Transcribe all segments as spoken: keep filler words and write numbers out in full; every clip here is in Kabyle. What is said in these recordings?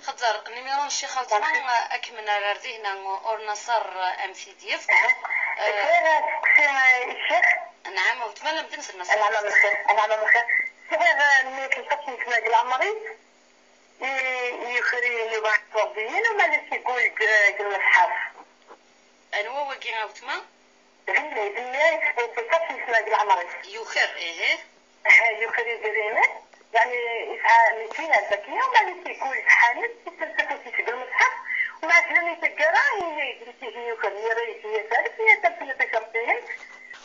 Xeẓẓer, nimiru n ccix a weltma, akken ara ar dihna ur naṣer am t-id-yefk. Aha. Eh, Bɣiɣ asteqsi i ccix. Nɛam a weltma, la medden s lmas. Anɛam a mexir, anɛam a mexir. Bɣiɣ mi tlexxaṣ n tma deg leɛmer-is, i yuker-iyi Yuba iṣurdiyen u ma la s-igul deg lmeṣḥaf. Anwa wagi a weltma? D mmi, d mmi ay tesqewqiṣ akken isma deg leɛmer-is. Yuker, ihi. Yuker idrimen, yeɛni yesɛa mitin alf akkin, u ma yesseggu lefḥanel, yessers afus-is deg lmeṣḥaf, u ma ɛeǧben i taggara, yenna-yi-d nekk ihi yuker, yerra-yi-d iyat alef, iyat alf n tikerṭiyin,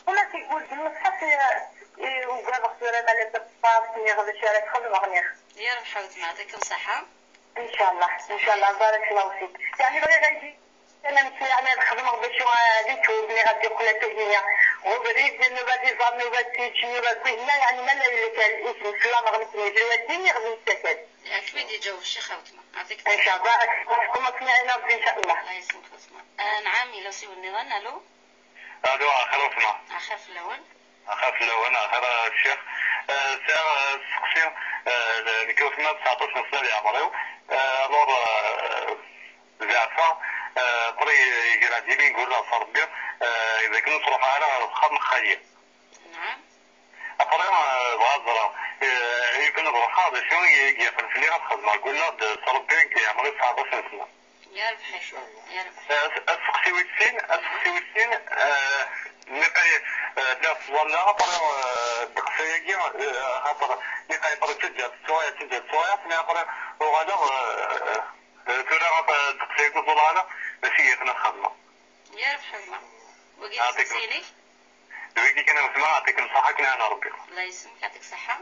u ma yesseggu deg lmeṣḥaf, i ugadeɣ tura ma la taṣeffart, niɣ d acu ara txedmeɣ, niɣ. Yerbeḥ a weltma, yeɛṭikem ṣṣeḥḥa. Ncallah, ncallah, barakallahu fik. Yeɛni bɣiɣ ad yi-d-tiniḍ amek yeɛni ad xedmeɣ bac ad itweb, niɣ ad d-iqqel akka-agi ɣer ubrid, nnuba d iẓer, nnuba d tiǧ, nnuba d tihenna, yeɛni ma la yella kan isem sselameɣ nekni d lwaldin, niɣ d nettakal. Ad kem-id-iǧaweb ccix a weltma. Yeɛṭik ṣṣeḥḥa. Ncallah, barakallahu fikum, ad kem-iɛin Rebbi ncallah. Allah yesselmek a weltma. Anɛam, yella usiwel nniḍen, alu? Alu, axir a weltma. Axir fell-awen. Axir fell-awen, axir a ccix. Sɛiɣ asteqsi, nekk weltma tesɛeṭṭac n sna di leɛmer-iw, alors zeɛfeɣ, après iger-aɣ-d yimi, gulleɣ s Rebbi d akken ur ttruḥuɣ ara ɣer uxxam n xali. Après bɣiɣ ad ẓreɣ, i wakken ad ruḥeɣ, d acu i yeqqen fell-i ad xedmeɣ, gulleɣ-d s Rebbi i yeɛmer-iw tesɛeṭṭac n sna. Yerbeḥ, yerbeḥ. Aseqsi wis sin, aseqsi wis sin, nniqal lliɣ ttẓallaɣ, après ddeqs-agi, axaṭer nniqal après ttaǧǧaɣ-tt ttwayeɣ, ttaǧǧaɣ-tt ttwayeɣ, mais après uɣaleɣ tura ɣef ddeqs-agi ur ẓriɣ ara d acu i yeqqen ad xedmeɣ. Yerbeḥ a gma. Wagi d aseqsi-inek? D wigi kan a weltma, yeɛṭikem ṣṣeḥḥa, ad ken-iɛin Rebbi. Allah yesselmek, yeɛṭik ṣṣeḥḥa.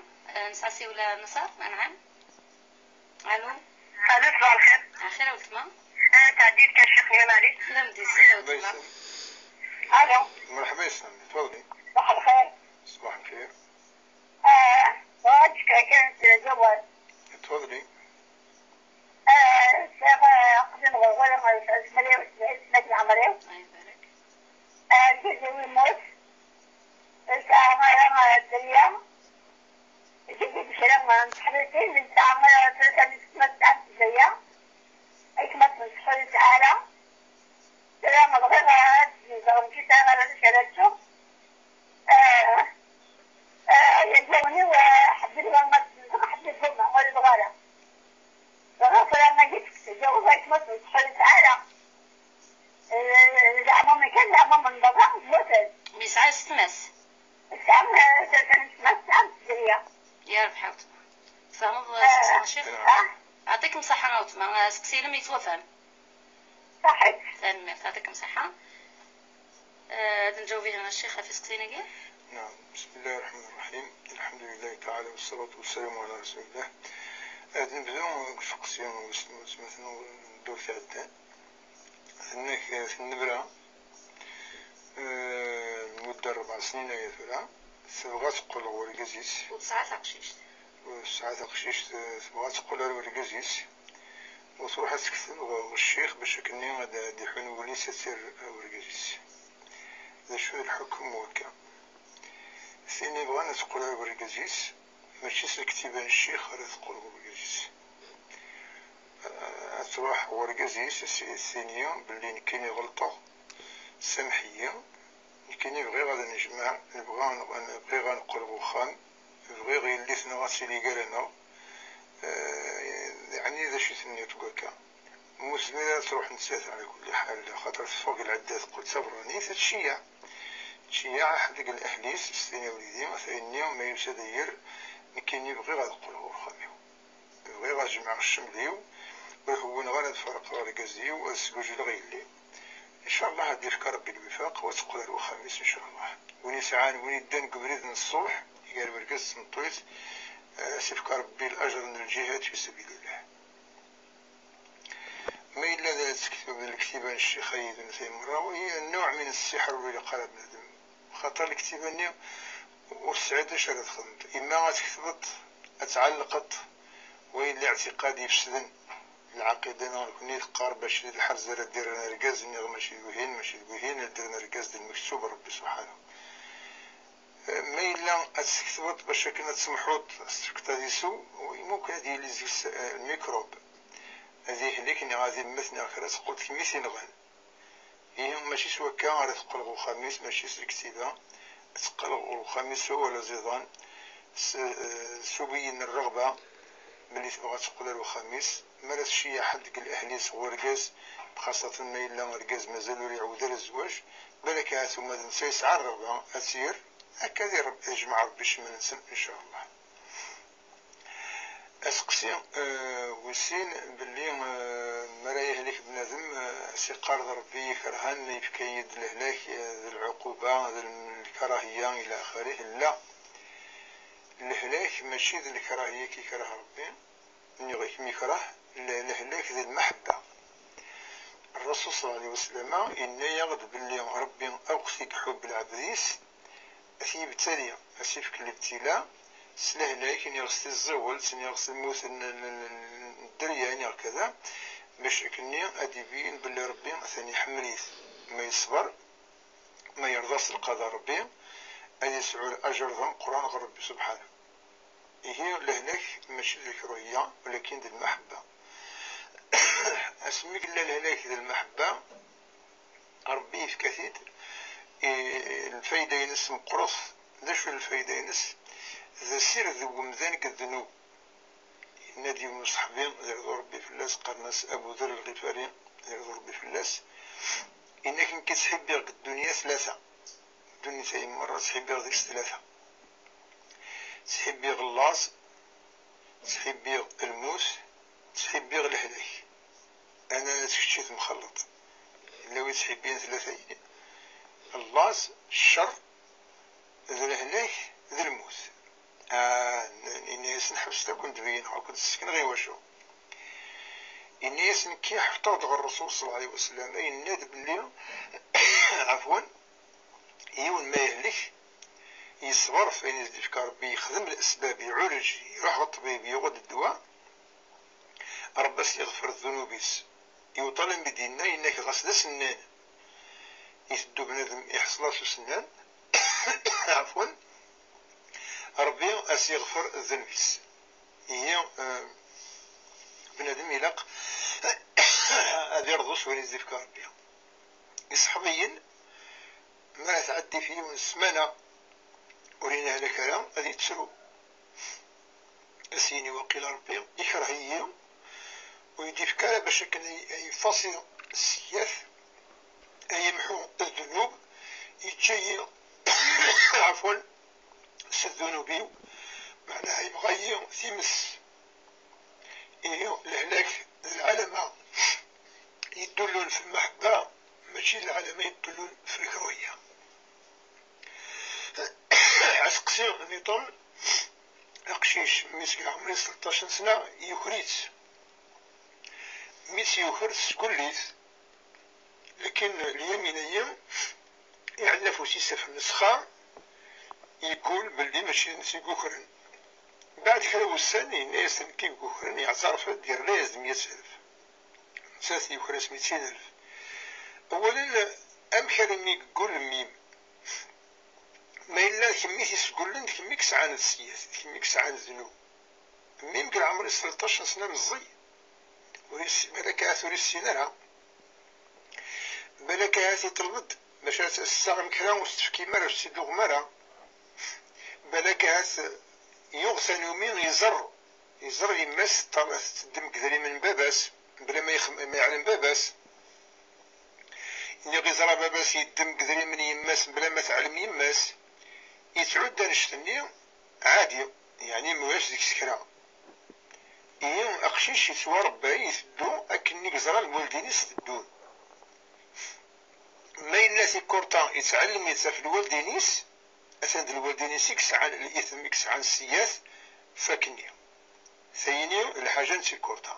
Nesɛa asiwel, Nṣar, anɛam. Alu. Alu, ṣbaḥ lxir. Axir a weltma. Tɛeddi-d kan ccix n Yamali. Lmeddi s a weltma. Alu. Merḥba yesselmek, tfadli. Ṣbaḥ lxir. Ṣbaḥ lxir. Bɣiɣ ad d-fkeɣ kan s lǧawab. Tfadli. Sɛiɣ aqdim ɣer wala ɣer tazmali-w, sɛiɣ sna deg leɛmer-iw. Argaz-iw yemmut, ur sɛiɣ ara dderya. Jbed-d kra n teḥricin, nesɛa tlata n yissetma tesɛa n tezaya, aytmaten ur nesɛi ara. Tura bɣiɣ ad zewǧeɣ, nekk ur sɛiɣ ara d acu ara ččeɣ. Aya d lawan-iw, ḥedd ur yebɣi ad zewǧeɣ, ḥedd ur yebɣi, ur yebɣi ara. Bɣiɣ tura ad yi-d-teǧǧeḍ aytmaten ur nesɛi ara. Leɛmum kan, leɛmum n berra, mmuten. Mi yesɛa yessetma-s. Tesɛa, eh, tlata n yessetma-s, tesɛa n tezriya. Yerbeḥ a weltma. Tfehmeḍ asteqsi n ccix? Ah. Yeɛṭikem ṣṣeḥḥa a weltma, aseqsi-inem yettwafham. Ṣaḥit. Tanemmirt, yeɛṭikem ṣṣeḥḥa. Eh, ad nǧaweb ihi a ccix ɣef iseqsiyen-agi? نعم. بسم الله الرحمن الرحيم. الحمد لله تعالى والصلاة والسلام على رسول الله. Ad nebdu deg useqsi wis, wis, wis, n ddurt iɛeddan. Tenna-k tennebra, eh, lmudda n rebɛa snin aya tura, tebɣa ad teqqel ɣer urgaz-is. Ur tesɛa taqcict. Ur tesɛa taqcict, eh, tebɣa ad teqqel ɣer urgaz-is. Ur tṛuḥ ad tekteb ɣer ccix bac akkenni ad d-iḥun wul-is ad tt-irr ɣer urgaz-is. D acu d lḥukum n wakka? Tin yebɣan ad teqqel ɣer urgaz-is, mačči s lektiba n ccix ara teqqel ɣer urgaz-is. Ad truḥ ɣer urgaz-is, ad s-tini belli nekkini ɣelṭeɣ, sameḥ-iyi, nekkini bɣiɣ ad nejmeɛ, nebɣa, bɣiɣ ad neqqel ɣer uxxam, bɣiɣ yelli-tneɣ ad tili gar-aneɣ. Eh, yeɛni d acu i tenniḍ deg wakka? Ur tezmir ara ad truḥ nettat, ɛla kulli ḥal, axaṭer teffeɣ deg lɛedda, teqqel d taberranit, ad tceyyeɛ. Tceyyeɛ ḥedd deg lehl-is, s tini a wlidi, ata-yenni ma yusa-d a yir, nekkini bɣiɣ ad qqleɣ ɣer uxxam-iw. Bɣiɣ ad jemɛeɣ cceml-iw, ur hewwineɣ ara ad ferqeɣ argaz-iw, ad sgujleɣ yelli. Ncallah ad d-ifk Rebbi lwifaq u ad teqqel ar wexxam-is ncallah. Win yesɛan, win yeddan deg ubrid n ṣṣuḥ gar urgaz d tmeṭṭut, ad s-ifk Rebbi lajer n lǧihad fi sabilillah. Ma yella d, tekteb lektiba n ccix ay d nutay merra, وهي نوع من السحر ur ilaq ara bnadem. Xaṭer lektiba-nni ur tesɛiḍ d acu ara txedmeḍ. Imma ad tketbeḍ, ad tɛellqeḍ, wa yella اعتقاد ifesden. Lɛaqida-nneɣ nekni teqqar bac d lḥerz ara d-irren argaz, nniɣ mačči d wihin, mačči d wihin, ad d-irren argaz d lmektub n Rebbi subḥanahu. Ma yella ad tt-tketbeḍ bac akken ad temḥuḍ, ad s-tefkeḍ ad isew, imuken ad yili deg-s, eh, lmikrub. ad yehlek neɣ ad immet neɣ kra, teqqel d kemm i t-inɣan. Ihi mačči s wakka ara teqqel ɣer uxxam-is, mačči s lektiba. Ad teqqel ɣer uxxam-is s wawal aẓidan, s, s ubeyyen n rreɣba, belli tebɣa ad teqqel ar uxxam-is. Mi ara tceyyeɛ ḥedd deg lehl-is ɣer urgaz, xaṣṣaten ma yella argaz mazal ur iɛawed ara zzwaǧ, balak ahat uma d netta yesɛa rreɣba ad tt-yerr, akka ad yerr-, ad yejmeɛ Rebbi ccemma-nsen, ncallah. Aseqsi, eh, wis sin, belli, eh, mi ara yehlek bnadem, eh, as-iqqar d Rebbi i yi-ikerhen, yefka-yi-d lehlak, eh, d lɛuquba, d lkarahiya, ila axirih. La. Lehlak mačči d lekrahiya i k-ikreh Rebbi, neɣ i kem-ikreh, le-, lehlak d lmeḥebba. Ṛṛasul ṣalla Llahu ɛalayhi wa sallam yenna-yaɣ-d belli Ṛebbi akk i iḥubb lɛebd-is, ad t-yebtali, ad s-ifk lebtila s lehlak, neɣ s tiẓẓiwelt, neɣ s lmut n, n, n, n dderya, neɣ kada, bac akkenni ad d-ibeyyen belli Ṛebbi atan iḥemmel-it. Ma yeṣber, ma yerḍa s lqada n Ṛebbi, ad yesɛu lajer d ameqqran ɣer Ṛebbi subḥanahu. Ihi, lehlak mačči d lekruhiya, walakin d lmaḥebba. Asmi yella lehlak d lmaḥebba, Ṛebbi yefka-t-id, i, lfayda-ines meqqret. D acu lfayda-ines? D asired deg wemdan deg ddnub. Yenna-d yiwen uṣeḥbi, ad yerḍu Ṛebbi fell-as, qqaren-as Abu Derr Lɣifari, ad yerḍu Ṛebbi fell-as, yenna-k: "Nekk ttḥibbiɣ deg ddunya tlata. Ddunit-ayi merra ttḥibbiɣ deg-s tlata. Ttḥibbiɣ llaẓ, ttḥibbiɣ lmut, ttḥibbiɣ lehlak." Ana d kečč i temxelleḍ. Yella wi ttḥibbin tlata-yi. Llaẓ, ccer, d lehlak, d lmut. Ah, n-, yenna-yasen: "Ḥebset, ad ken-d-beyyneɣ, ad ken-d-ssekneɣ i wacu." Yenna-yasen: "Nekki ḥefḍeɣ-d ɣer Ṛṛasul ṣalla Llahu ɛalayhi wa sallam, yenna-d belli, ɛafwan, yiwen ma yehlek, yeṣber ɣef wayen i s-d-ifka Ṛebbi, yexdem lesbab, iɛulej, iruḥ ɣer ṭṭbib, yuɣ-d ddwa, Ṛebbi ad s-yeɣfer ddunub-is." Iwweḍ alammi d-yenna, yenna-k ɣas d asennan, iteddu bnadem iḥṣel-as usennan, ɛafwan, Ṛebbi ad s-yeɣfer ddunub-is. Ihi, eh, bnadem ilaq ad irḍu s wayen i s-d-ifka Ṛebbi. Iṣeḥbiyen, mi ara tɛeddi f yiwen ssmana ur inahlak ara, ad yettru. Ad s-yini: "Waqila Ṛebbi ikreh-iyi, ur yi-d-ifki ara bac akken ay, ay faṣi ssiyat, ay imḥu ddunub, yeǧǧa-yi, ɛafwan, s ddunub-iw, meɛna yebɣa-yi times." Ihi, lehlak d lɛalama yeddullun f lmeḥebba, mačči d lɛalama yeddullun f lekruhiya. Aseqsi nniḍen, aqcic, mmi-s deg leɛmer-is tleṭṭac n sna, yuker-itt. Mmi-s yuker, tesgulli-t. Lakin Lyamin-ayi iɛella afus-is ɣef lnesxa, yeggul belli mačči d netta i yukren. Mbeɛd kra n wussan, yenna-yas: "Nekk i yukren." Yeɛẓerf-d, yerra-yas-d meyya alef. Nettat yuker-as mitin alef. Awalen, amek armi i yeggul mmi-m? Ma yella d kemm i t-isgullen, d kemm i yesɛan d ssiyat, d kemm i yesɛan ddnub. Mmi-m deg leɛmer-is tleṭṭac n sna meẓẓiy. Ur yessin, balak ahat ur yessin ara. Balak ahat iṭleb-d, maca tessaɣem kra ur s-tefkim ara, ur s-tt-id-tuɣem ara. Balak ahat yuɣ tanumi iẓer, iẓer yemma-s teṭṭal-, teddem deg idrimen n baba-s, bla ma yexm-, ma yeɛlem baba-s. Nniɣ iẓra baba-s yeddem deg idrimen n yemma-s bla ma teɛlem yemma-s. Yettɛudda annect-nni ɛadi, yeɛni ma ulac deg-s kra. Ihi, aqcic yettwaṛebba, iteddu akken i yeẓra lwaldin-is teddun. Ma yella tikkurt-a yettɛellem-itt ɣef lwaldin-is, atan d lwaldin-is i yesɛan litm, i yesɛan ssiyat, f akkenni. Tayini d lḥaǧa n tikkurt-a.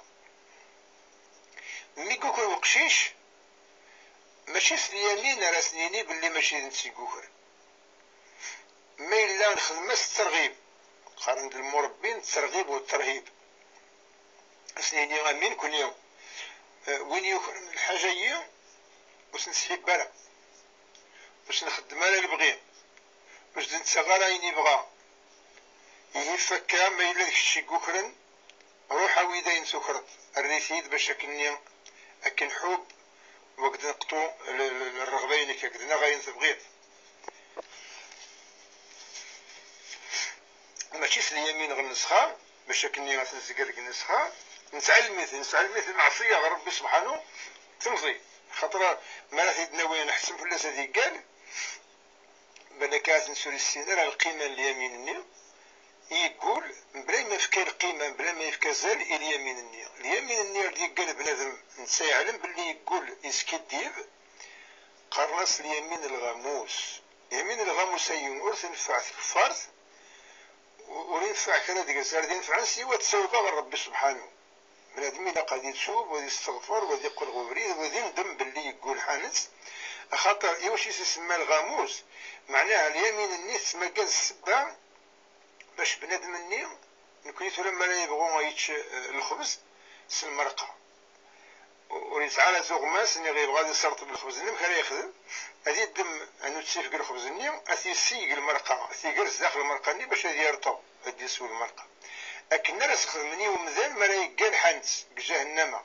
Mi yuker uqcic, mačči s lyamin ara s-nini belli mačči d netta i yuker. Ma yella nexdem-as tterɣib, qqaren-d lmuṛebbi n tterɣib u tterhib. Ad s-nini: "A mmi, nekni, eh, win yukren lḥaǧa-yi, ur s-nesḥib ara, ur s-nxeddem ara lebɣi, ur s-d-nettaɣ ara ayen yebɣa. Ihi, f akka, ma yella d kečč i yukren, Ruḥ awi-d ayen tukreḍ, err-it-id bac akken-nni akken ḥub, waged neqṭu l-, l-, l-, rreɣba-inek, aged neɣ ayen tebɣiḍ. Mačči s lyamin ɣer nnesxa, bac akken-nni ad t-nezger deg nnesxa, nettɛellem-it, nettɛellem-it lmeɛṣiyya ɣer Rebbi Subḥanu, temẓi. Xaṭer mi ara t-id-nawi, neḥsem fell-as ad iggal, balak ahat nesur yessin ara lqima n lyamin-nni, yeggul, mebla ma yefka lqima, mebla ma yefka azal i lyamin-nni. Lyamin-nni ar d-yeggal bnadem, netta yeɛlem belli yeggul, yeskiddib, qqaren-as lyamin lɣamus. Lyamin lɣamus-ayi ur tenfeɛ tkeffart, u-, ur yenfeɛ kra deg-s, ar d-inefɛen siwa ttawba ɣer Rebbi Subḥanu. Bnadem ilaq ad itub, u ad isteɣfer, u ad iqqel ɣer ubrid, u ad indem belli yeggul ḥanet, axaṭer iwacu i s-isemma lɣamus? Meɛnaha lyamin-nni tettmagga d ssebba bac bnadem-nni, nekni tura mi ara yebɣu ad yečč, eh, lxebz s lmerqa, u-, ur yesɛi ara tuɣmas, niɣ yebɣa ad iserṭeb lxebz-nni, amek ara yexdem? Ad iddem anuttif deg lxebz-nni, ad t-yessig lmerqa, ad t-iger sdaxel lmerqa-nni bac ad yerṭeb, ad d-isew lmerqa. Akken ara s-xedmen i umdan mi ara yeggan ḥanet deg ǧahennama.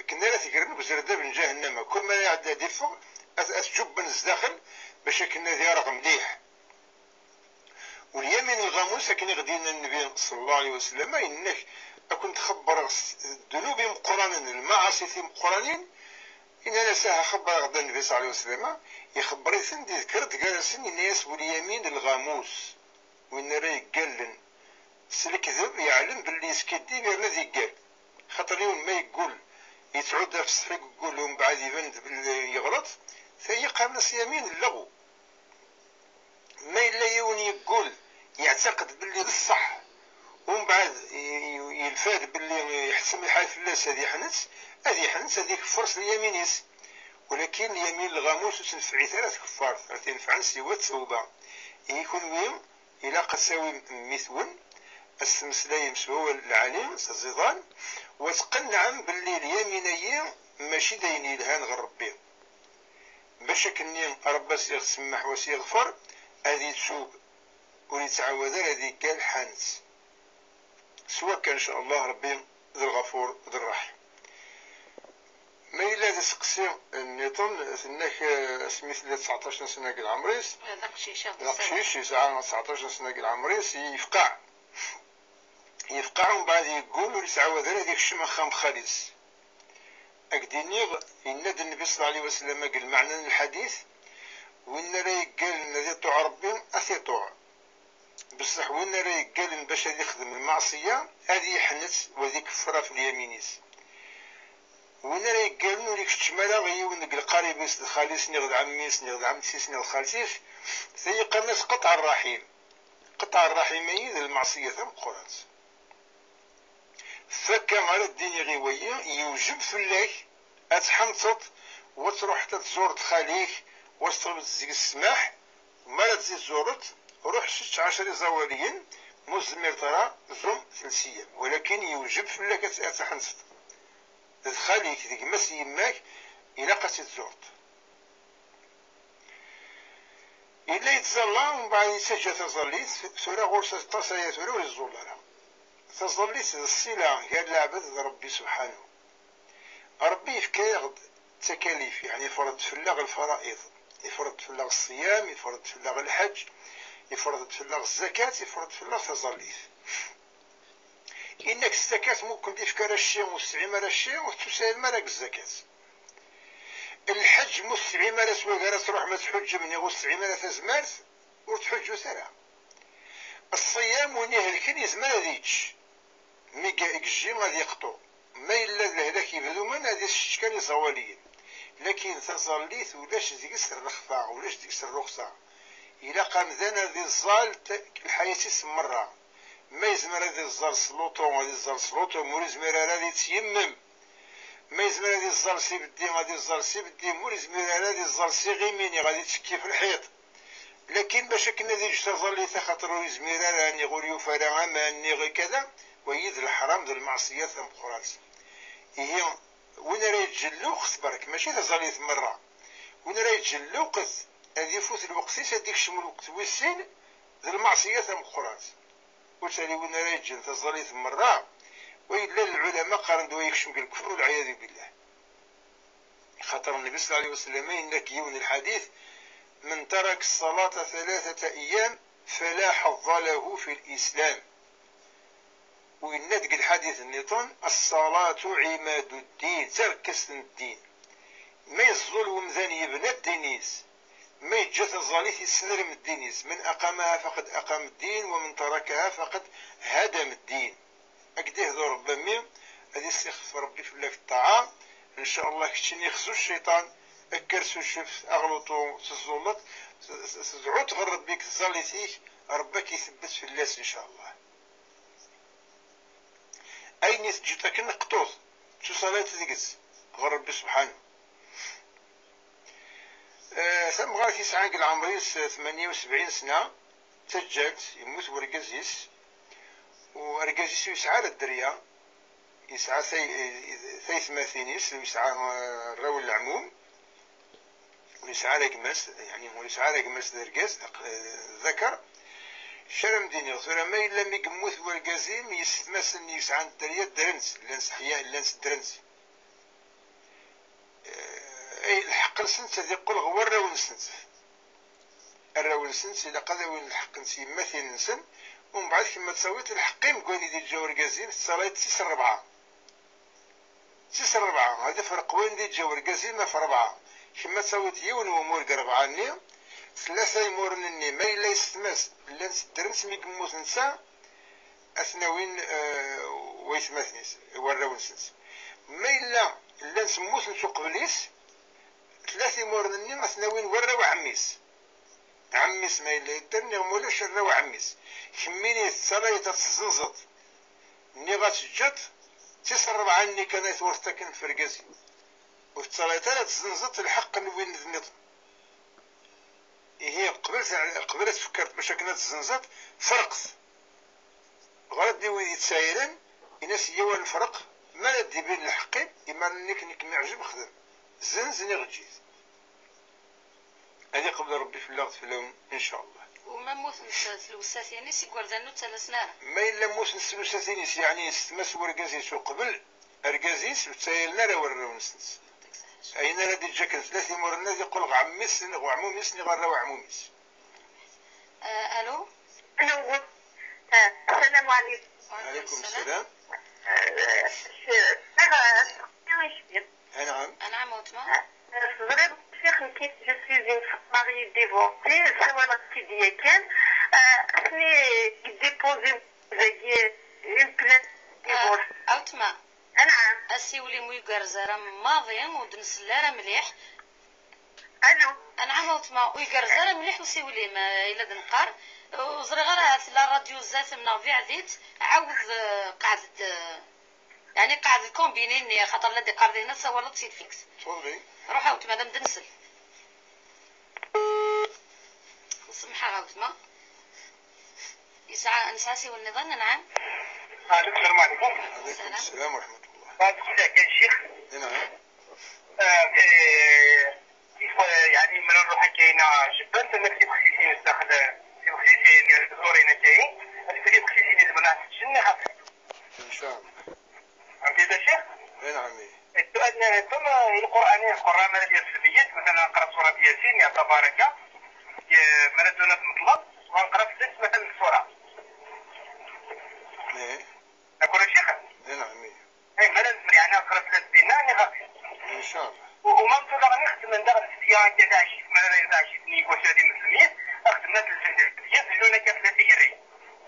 Akken ara t-gren deg uzerdab n ǧahennama. Kul mi ara iɛeddi ad iffeɣ, ad, ad t-ǧubben sdaxel bac akken ad ireɣ mliḥ. Ulyamin lɣamus, akken i ɣ-d-yenna Nnbi ṣella Llahu ɛalayhi wa sallam, yenna-k: "Ad kent-xebbreɣ s ddnub imeqqranen, lmaɛaṣi timeqqranin?" Yenna-as: "Aha, xebber-aɣ-d a Nnbi ṣella Llahu ɛalayhi wa sallam." Ixebber-iten-d, idker-d gar-asen, yenna-as: "Ulyamin lɣamus." Win ara yeggallen s lekdeb, yeɛlem belli yeskiddib yerna ad yeggal. Xaṭer yiwen ma yeggul, yettɛudda ɣef ṣṣeḥ i yeggul, umbeɛd iban-d belli yeɣleḍ, tayi qqaren-as lyamin n lɣu. Ma yella yiwen yeggul, yeɛtaqed belli d ṣṣeḥ, umbeɛd y-, y-, yelfa-d belli yeḥsem lḥal fell-as ad yeḥnet, ad yeḥnet, ad ikeffer s lyamin-is. Walakin lyamin n lɣamus ur tenfeɛ ara tkeffart, ar tenfeɛ siwa ttawba. Ihi kunwi, ilaq ad tawim mmi-twen, ad s-temmeslayem s wawal lɛali, s aẓidan, u ad tqennɛem belli lyamin-ayi mačči d ayen yelhan ɣer Rebbi. Bac akken-nni Rebbi a s-iɣ-tsemmeḥ u a s-iɣfer, ad itub, ur yettɛawad ara ad iggal ḥanet. S wakka, ncallah, Rebbi d Lɣafur d Rraḥim. Ma yella d aseqsi nniḍen, tenna-k, eh, asmi tella tesɛeṭṭac n sna deg leɛmer-is, d aqcic, d aqcic, yesɛa tesɛeṭṭac n sna deg leɛmer-is, yefqeɛ. Yefqeɛ, umbeɛd yeggul, ur yettɛawad ara ad ikcem axxam n xali-s. Ad k-d-iniɣ, yenna-d Nnbi ṣella Llahu ɛalayhi wa sallam deg lmeɛna n lḥadit: "Win ara yeggalen ad iṭuɛ Rebbi, ad t-iṭuɛ. Beṣṣeḥ win ara yeggalen bac ad ixdem lmeɛṣiyya, ad yeḥnet u ad ikeffer ɣef lyamin-is." Win ara yeggalen ur ikeččem ara yiwen deg lqarib-is, d xali-s, niɣ d ɛemmi-s, niɣ d ɛemti-s, niɣ d xalti-s, tayi qqaren-as qeṭɛa rraḥim. Qeṭɛa rraḥim-ayi d lmeɛṣiyya tameqqrant. Fakka ara d-iniɣ i wayi, yewjeb fell-ak ad tḥenteḍ, u ad truḥeḍ ad tzureḍ xali-k, u ad teṭlubeḍ deg-s ssmaḥ. Ma ara tt-tzureḍ, ruḥ sečč ɛecra iẓawaliyen, ma ur tezmireḍ ara, ẓum telt eyyam. Walakin yewjeb fell-ak ad, ad tḥenteḍ. D xali-k, d gma-s n yemma-k, ilaq ad tt-tzureḍ. Yella yettẓalla, umbeɛd yettaǧǧa taẓallit, tura ɣur-s aṭas aya tura ur iẓull ara. Taẓallit d ṣṣila gar lɛebd d Ṛebbi subḥanu. Ṛebbi yefka-yaɣ-d takalif, yeɛni yefreḍ-d fell-aɣ lfara'iḍ, yefreḍ-d fell-aɣ ṣṣiyam, yefreḍ-d fell-aɣ lḥeǧǧ, yefreḍ-d fell-aɣ zzakat, yefreḍ-d fell-aɣ taẓallit. Inna-k zzakat, ma ur kent-ifka ara cci, ur tesɛim ara cci, ur tettusayalem ara deg zzakat. Lḥeǧǧ, ma ur tesɛim ara s wagi ara tṛuḥem ad tḥuǧǧem, niɣ ur tesɛim ara tazmert, ur tḥuǧǧut ara. Ṣṣiyam, win ihelken yezmer ad yečč, mi ga-, yejji ad yeqṭu. Ma yella d lehlak yebdumen, ad isečč kan iẓawaliyen. Lakin taẓallit ulac deg-s rrexfa, ulac deg-s rruxsa. Ilaq amdan ad iẓẓal t-, lḥayat-is merra. Ma yezmer ad iẓẓal s luṭu, ad iẓẓal s luṭu, ma ur yezmir ara ad yettyammem. Ma yezmer ad iẓẓal s ibeddi, ad iẓẓal s ibeddi, ma ur yezmir ara ad iẓẓal s iɣimi, niɣ ad yettekki f lḥiṭ. Lakin bac akken ad yeǧǧ taẓallit, axaṭer ur yezmir ara, niɣ ur yufi ara aman, niɣ kada, wagi d leḥram, d lmeɛṣiyat tameqqrant. Ihi, win ara yeǧǧen lweqt, berk, mačči taẓallit merra. Win ara yeǧǧen lweqt, ad ifut lweqt-is, ad d-ikcem lweqt wis sin, d lmeɛṣiyat tameqqrant. Ur ttali win ara yeǧǧen taẓallit merra, Wa yella lɛulama qqaren-d wa yekcem deg lkufr, walɛiyadu billah. Xaṭer Nnbi صلى الله عليه وسلم yenna deg yiwen lḥadit: "من ترك الصلاة ثلاثة أيام فلا حظ له في الإسلام." U yenna deg lḥadit nniḍen: "الصلاة عماد الدين", d tarekkast n ddin. Ma yeẓẓul wemdan yebna ddin-is, ma yeǧǧa taẓallit yesnerm ddin-is. "من أقامها فقد أقام الدين، ومن تركها فقد هدم الدين." Ad k-d-ihdu Ṛebbi a mmi, ad isixef Ṛebbi fell-ak ṭṭaɛa. Ncallah keččini xzu cciṭan, kker s ucef, aɣluṭu teẓẓulleḍ, s-, s-, tedɛuḍ ɣer Ṛebbi deg tẓallit-ik, Ṛebbi ad k-itebbet fell-as ncallah. Ayen i teǧǧiḍ akken qṭuḍ, ttuṣalayt deg-s ɣer Ṛebbi subḥanu. Eh, tamɣart yesɛan deg leɛmer-is tmanya u sebɛin sna, d taǧǧalt, yemmut wergaz-is, u argaz-is ur yesɛi ara dderya, yesɛa tay-, taytmatin-is, u yesɛa, eh, arraw n leɛmum, ur yesɛi ara gma-s, yeɛni ur yesɛi ara gma-s d argaz, d aq-, eh, d akar. Acu ara m-d-iniɣ tura, ma yella mi yemmut wergaz-im, yessetma-s-nni yesɛan dderya ddren-tt, llan seḥya-, llan seddren-tt. Eh, ay, lḥeqq-nsent ad yeqqel ɣer warraw-nsent. Arraw-nsent ilaq ad awin lḥeqq-nsen yemmatin-nsen, umbeɛd kemm ad tawiḍ lḥeqq-im deg wayen i d-yeǧǧa urgaz-im, tettalayeḍ-tt s rebɛa. Tis rebɛa, ad ifreq wayen d-yeǧǧa urgaz-im ɣef rebɛa. Kemm ad tawiḍ yiwen wemur deg rebɛa-nni, tlata imuren-nni, ma yella yessetma-s llan seddren-tt mi yemmut netta, ad ten-awin, eh, waytmaten-is, warraw-nsent. Ma yella llan mmuten uqbel-is, tlata imuren-nni ad ten-awin warraw ɛemmi-s. Ɛemmi-s ma yella yedder, niɣ ma ulac arraw ɛemmi-s. Kemmini tettalayeḍ ad tezzenzeḍ, niɣ ad teǧǧeḍ, tis rebɛa-nni kan ay twurteḍ akken f urgaz-im. Ur tettalayeḍ ara ad tezzenzeḍ lḥeqq n win nniḍen. Ihi, qbel ta-, qbel ad tfekkreḍ bac akken ad tezzenzeḍ, ferqet. Ɣer-d i wid yettɛiren, in-as: "Yyaw ad nefreq, mi ara d-ibin lḥeqq-im, imar-nni akken i kem-iɛjeb xdem. Zzenz niɣ eǧǧ-it." Ad iqbel Ṛebbi fell-aɣ d fell-awen, ncallah. Uma mmutent tlewsatin-is, igerdan ur ttalasen ara. Ma yella mmutent tlewsatin-is, yeɛni yessetma-s wergaz-is uqbel argaz-is, ur ttɛiren ara warraw-nsent. Ayen ara d-iǧǧ akken tlata imuren ad yeqqel ɣer ɛemmi-s, neɣ uɛmum-is, neɣ arraw uɛmum-is. Eh, alo? Alo. Eh, السلام عليكم. وعليكم السلام. السلام. Eh, eh, أنا أنعم. أنعم وتما؟ Eh, teẓriḍ, Ccix, nekk, je suis une femme mariée divorcée, ssawaleɣ-d-id yakan. Eh, asmi i déposé dagi une plainte divorce. Eh, a wetma. Anɛam. Asiwel-im ur igerrez ara maḍi, ur d-nsell ara mliḥ. Alo. Anɛam a wetma, ur igerrez ara mliḥ usiwel-im, eh, ila d-neqqar. Ur ẓriɣ ara ahat la radio zdat-m neɣ biɛed-itt, ɛawed, eh, qɛed-d, eh, yeɛni qɛed lkumbini-nni, axaṭer la d-iqqar dinna tessawaleḍ si lfiks. Ttwali. Ruḥ a wetma, ad am-d-nsell. Semḥeɣ a wetma. Yesɛa, nesɛa asiwel nniḍen, anɛam. Alo, السلام عليكم. وعليكم السلام ورحمة الله. بعد كل حاجة الشيخ. نعم. آه، آه، كيف، آه، يعني، من نروح كاينة جبان، تما كيف خصيتين الداخل، كيف خصيتين الزورينا كاين، كيف خصيتين المناطق الجنة خاصة. إن شاء الله. فهمتي يا شيخ؟ إي نعم، إي. السؤال الثاني، ثم القرآن، القرآن مالا ديال السلبيات، مثلًا نقرا سورة ياسين يا تبارك، يا مالا دونات مطلب، ونقرا في النفس مثلًا السورة. إيه. أقول يا شيخ؟ إي نعم، إي. إيه، مالا يعني نقرا في النفس بينا، يعني غادي. إن شاء الله. و-، وما نقول راني نخدم من داخل السيارة كذا عشيت، مالا إذا عشيت نيكوسيا ديال المسلمين، خدمنا في الجهة ديال الجنة كاملة تجري.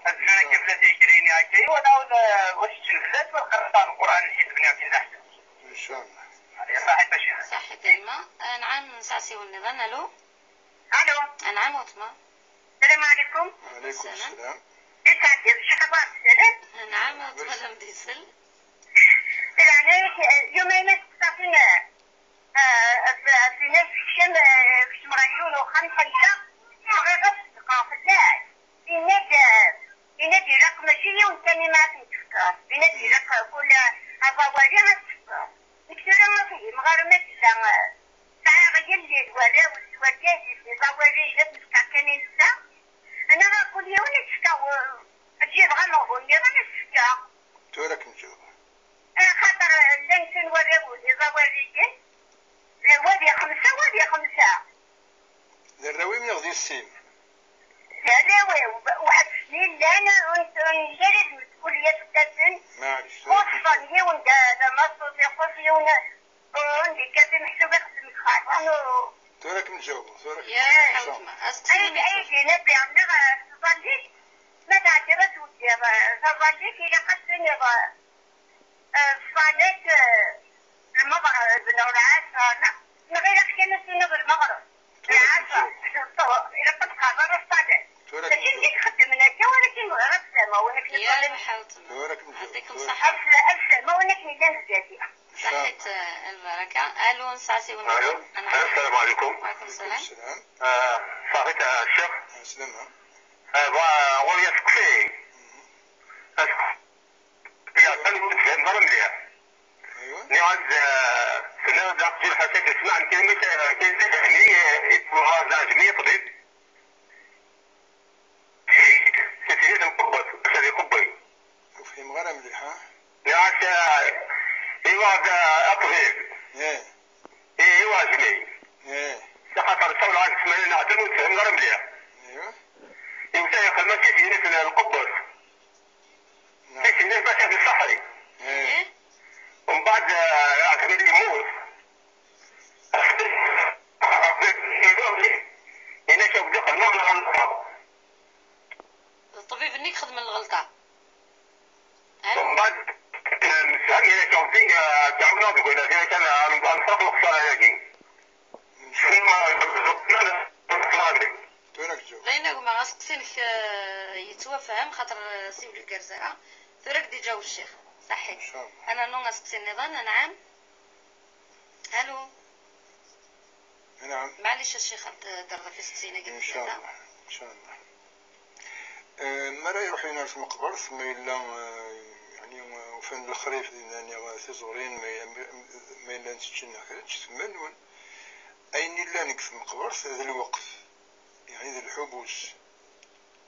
الجنة كاملة تجري، يعني هكا، ونعاود، آه، واش تنفذت ونقرا القرآن الحزب نعم في الأحسن. إن شاء الله. صحيت يا شيخ. صحيت أيما. آه، نعم، نسعسيو النظام. ألو؟ ألو؟ آه، نعم، وتما. السلام عليكم. وعليكم السلام. السلام. إيش عندك؟ شي خبر؟ سلام؟ آه، نعم، وتما لم ديسل. يعني، يومين صافي، آه، في، في ناس كشم، آه، كشم غيشون وخمسة، خمسة. بغيت نسقى في الداعي. إنك، إنك إلا ماشي يوم ثاني ما تنتفكر. إنك إلا كل هذا والي ما تفكر. دكتورة ما فيه، مغارمة إلا ساعة غير الليل ولا والسواد كاين الليل، لا والي إلا تفكر كان ينسى. أنا راه كل يوم نتفكر و-، تجي بغا نغول، يا ما نتفكر. تورك نشوف. Axaṭer llan sin warraw n iẓawaliyen, wagi xemsa, wagi xemsa. D arraw-im neɣ d yessi-m? D arraw-iw, weḥd-sen i llan, ur n-, ur nli ara d msekulyat fell-asen. Maɛlic, ur ixuṣṣen yiwen d, d amaṣut, ixuṣṣ yiwen, ur d-ikkat i meḥsub ixeddem deg uxxam. Anu. Tura ad kem-ǧawbeɣ, tura ad kem-ǧawbeɣ. Ay, ay, d Nabi, nniɣ, eh, taẓallit, ma tɛeddiḍ ad tewdiḍ, eh, taẓallit, ilaq ad tiniḍ, eh, Eh, ṣṣalat, eh, lmeɣreb neɣ lɛasr, neɣ, neɣ ilaq kan ad tiniḍ lmeɣreb. Tura lɛasr, tura d ṭṭuh, ilaq ad tqerreḍ ṣṣalat. Tura mačči d nekk i ixeddmen akka, walakin bɣiɣ ad fehmeɣ win akken ya iṣallen. Tura ad kem-ǧawbeɣ. Ad fehmeɣ win akken yellan zdat-i. Ṣaḥit, eh, lbaraka. Alu, nesɛa asiwel. Alu. Anɛam. Assalamu alaikum. Wa alaikum salam. Ah, ṣaḥit, ah, Ccix. Ah, slama. Ah, bɣa, ɣur-i aseqsi. Mhm. Aseqsi. Atan ur tefhim ara mliḥ. Aywa. Nniɣ-as, eh, tenniḍ-d aqjun ḥaca tesmaɛ n kaymi, eh, kaymi, eh, yettwaɣ d aɛjemi ṭbib. Tislit n qubbat, maca d iqubben. Ur fhimeɣ ara mliḥ, ha? Nniɣ-as, eh, iwaɣ-d, eh, aṭbib. Eh. Ihi, iwaɛjmi. Eh. Axaṭer sawleɣ-ak ssmana-nni atan ur tefhimeḍ ara mliḥ. Aywa. Iwta yexdem akka i tegnit n lqubbat. Naam. I tegnit bac ad iṣaḥi. Eh. Mbeɛd, eh, aɛjmi yemmut. Yenna-k akk d ixedmeɣ lɣelṭa. D ṭṭbib-nni i ixedmen lɣelṭa. Mbeɛd, eh, nesɛa kra kan, eh, tɛawneɣ deg wayen kan, eh, ad nfaq lexsara-agi. Tura ad k-ǧew. D ayen a gma, aseqsi-nnek, eh, yettwafham, xaṭer, eh, siwel ur igerrez ara. Tura ad k-d-iǧaweb ccix. Ṣaḥit. Inchallah. Ad nernu aseqsi nniḍen, anɛam. Alu. Anɛam. Maɛlic a ccix, ad d-terreḍ ɣef iseqsiyen-agi n tlata. Inchallah, inchallah. Eh, mi ara iruḥ yiwen ar tmeqbert, ma yella, eh, yeɛni, eh, ufan-d lexrif dinna, niɣ, eh, tiẓurin, ma, ma, ma yella nteččen neɣ kečč, temmel-nwen. Ayen yellan deg tmeqbert d lweqt, yeɛni d lḥubus.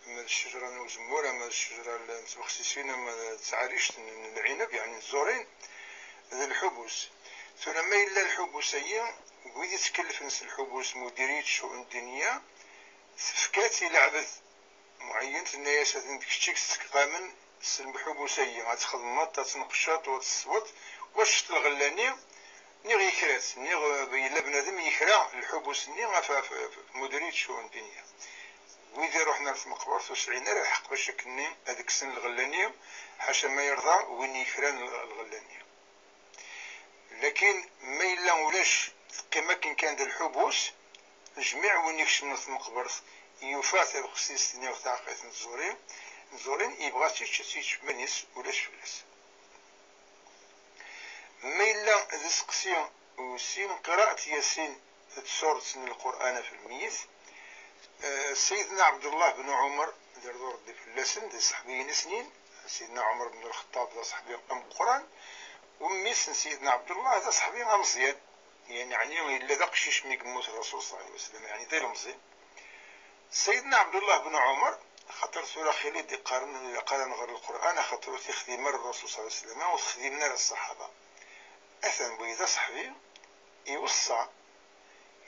Ama d ccejra n uzemmur, ama d ccejra n tbexsisin, ama d taɛrict n, n lɛinab, yeɛni n tẓurin, d lḥubus. Tura ma yella lḥubus-agi, wid ittkellfen s lḥubus, mudiriyat cc'un ddiniya, tefka-tt i leɛbed muɛeyyen, tenna-yas: "Atan d kečč i yesseqamen s lḥubus-agi, ad txedmeḍ, ad tneqceḍ, u ad tesweḍ, wac lɣella-nni?" Niɣ yekra-tt, niɣ, eh, yella bnadem yekra lḥubus-nni ɣef, ɣef, ɣef mudiriyat cc'un ddiniya. Wid iruḥen ar tmeqbert ur sɛin ara lḥeqq bac akkenni ad kksen lɣella-nni, ḥaca ma yerḍa win yekran lɣ-, lɣella-nni. Lakin ma yella ulac, teqqim akken kan d lḥubus, jmiɛ win ikecmen ɣer tmeqbert yufa tabexsist-nni ɣer taɛeqqayt n tẓuri, n tẓurin, yebɣa ad tt-yečč, ad tt-yečč iman-is, ulac fell-as. Ma yella d aseqsi wis sin, qiraat Yasin d suret n Lqur'an ɣef lmeyyet. Eh, Sayidna Ɛebdullah ben Ɛumer, ad irḍu Ṛebbi fell-asen, d aseḥbi-ines-nni. Sayidna Ɛumer ben Lxeṭṭab d aseḥbi ameqqran, u mmi-s n Sayidna Ɛebdullah d aseḥbi ameẓyan. Yeɛni, yeɛni yella d aqcic mi yemmut Rasul ṣalla Llahu ɛalayhi wa sallam, yeɛni d ilemẓi. Sayidna Ɛebdullah ben Ɛumer, axaṭer tura xili d-iqqaren ilaq ara nɣer Lqur'an, axaṭer ur t-ixdim ara Rasul ṣalla Llahu ɛalayhi wa sallam, ur t-xdimen ara ṣṣaḥaba. Atan wagi d aseḥbi, iweṣṣa,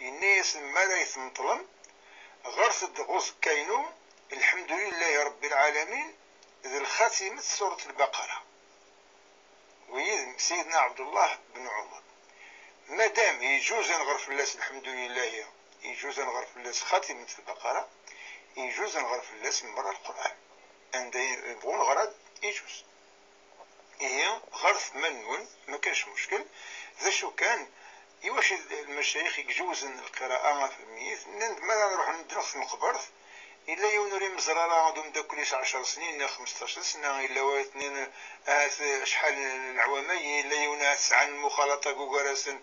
yenna-yasen: "Mi ara yi-tmeṭlem, ɣret-d ɣer uẓekka-inu Lḥemdu lillahi Ṛebbi lɛalamin d lxatimet surat Lbaqara." Wagi d Sayidna Ɛebdullah ben Ɛumer. Madam yeǧǧuz ad nɣer fell-as Lḥemdu lillahi, yeǧǧuz ad nɣer fell-as xatimet Lbaqara, yeǧǧuz ad nɣer fell-as merra Lqur'an. Anda yebɣu neɣra, yeǧǧuz. Ihi, ɣret iman-nwen, ma kanc muckel. D acu kan, iwacu d lmacayix i iǧewzen lqira'a ɣef lmeyyit? Nnan-d, mi ara nruḥ neddren ɣer tmeqbert, yella yiwen ur imẓer ara d umeddakel-is ɛecṛ snin neɣ xmesṭac sna, yella wayeḍ-nni ahat acḥal n leɛwam-agi, yella yiwen ahat sɛan lmuxalaṭa deg ugar-asen,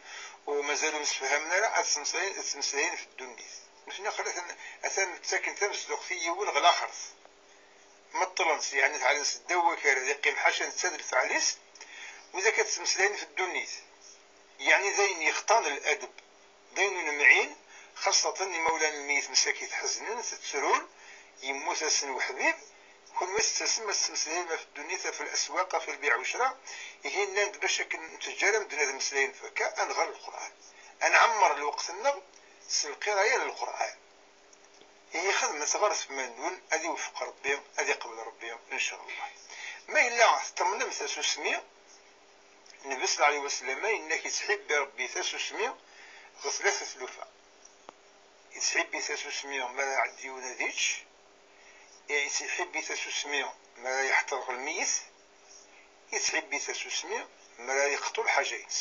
u mazal ur msefhamen ara, ad ttmeslayen, ad ttmeslayen ɣef ddunit. Nutni aql-, atan, atan ttaken tamezduɣt i yiwen ɣer laxert. Meṭṭlen-t, yeɛni teɛlen-t ddaw wakal, ad iqqim ḥaca netta d lfeɛl-is, widak ad ttmeslayen ɣef ddunit. Yeɛni d ayen yexṭan ladeb, d ayen ur nemɛin, xaṣṣaten imawlan n lmeyyet msakit ḥeznen, ttrun, yemmut-asen weḥbib, Kunwi tettasem ad tettmeslayem ɣef ddunit, ɣef laswaq, ɣef lbiɛ ucra, ihi nnan-d bac akken nettǧǧar amedden ad mmeslayen ɣef akka, ad nɣer Lqurɛan. Ad nɛemmer lweqt-nneɣ s lqiraya n Lqurɛan. Ihi xedmet, ɣret iman-nwen, ad iwefeq Ṛebbi, ad iqbel Ṛebbi, ncallah. Ma yella teṭṭamnem tasusmi, Nnbi ṣella Llahu ɛalayhi wa sallam yenna-k yettḥibbi Ṛebbi tasusmi ɣef tlata tlufa. Yettḥibbi tasusmi mi ara iɛeddi yiwen ad yečč, yettḥibbi tasusmi mi ara yeḥḍer lmeyyet, yettḥibbi tasusmi mi ara yeqḍu lḥaǧa-ines.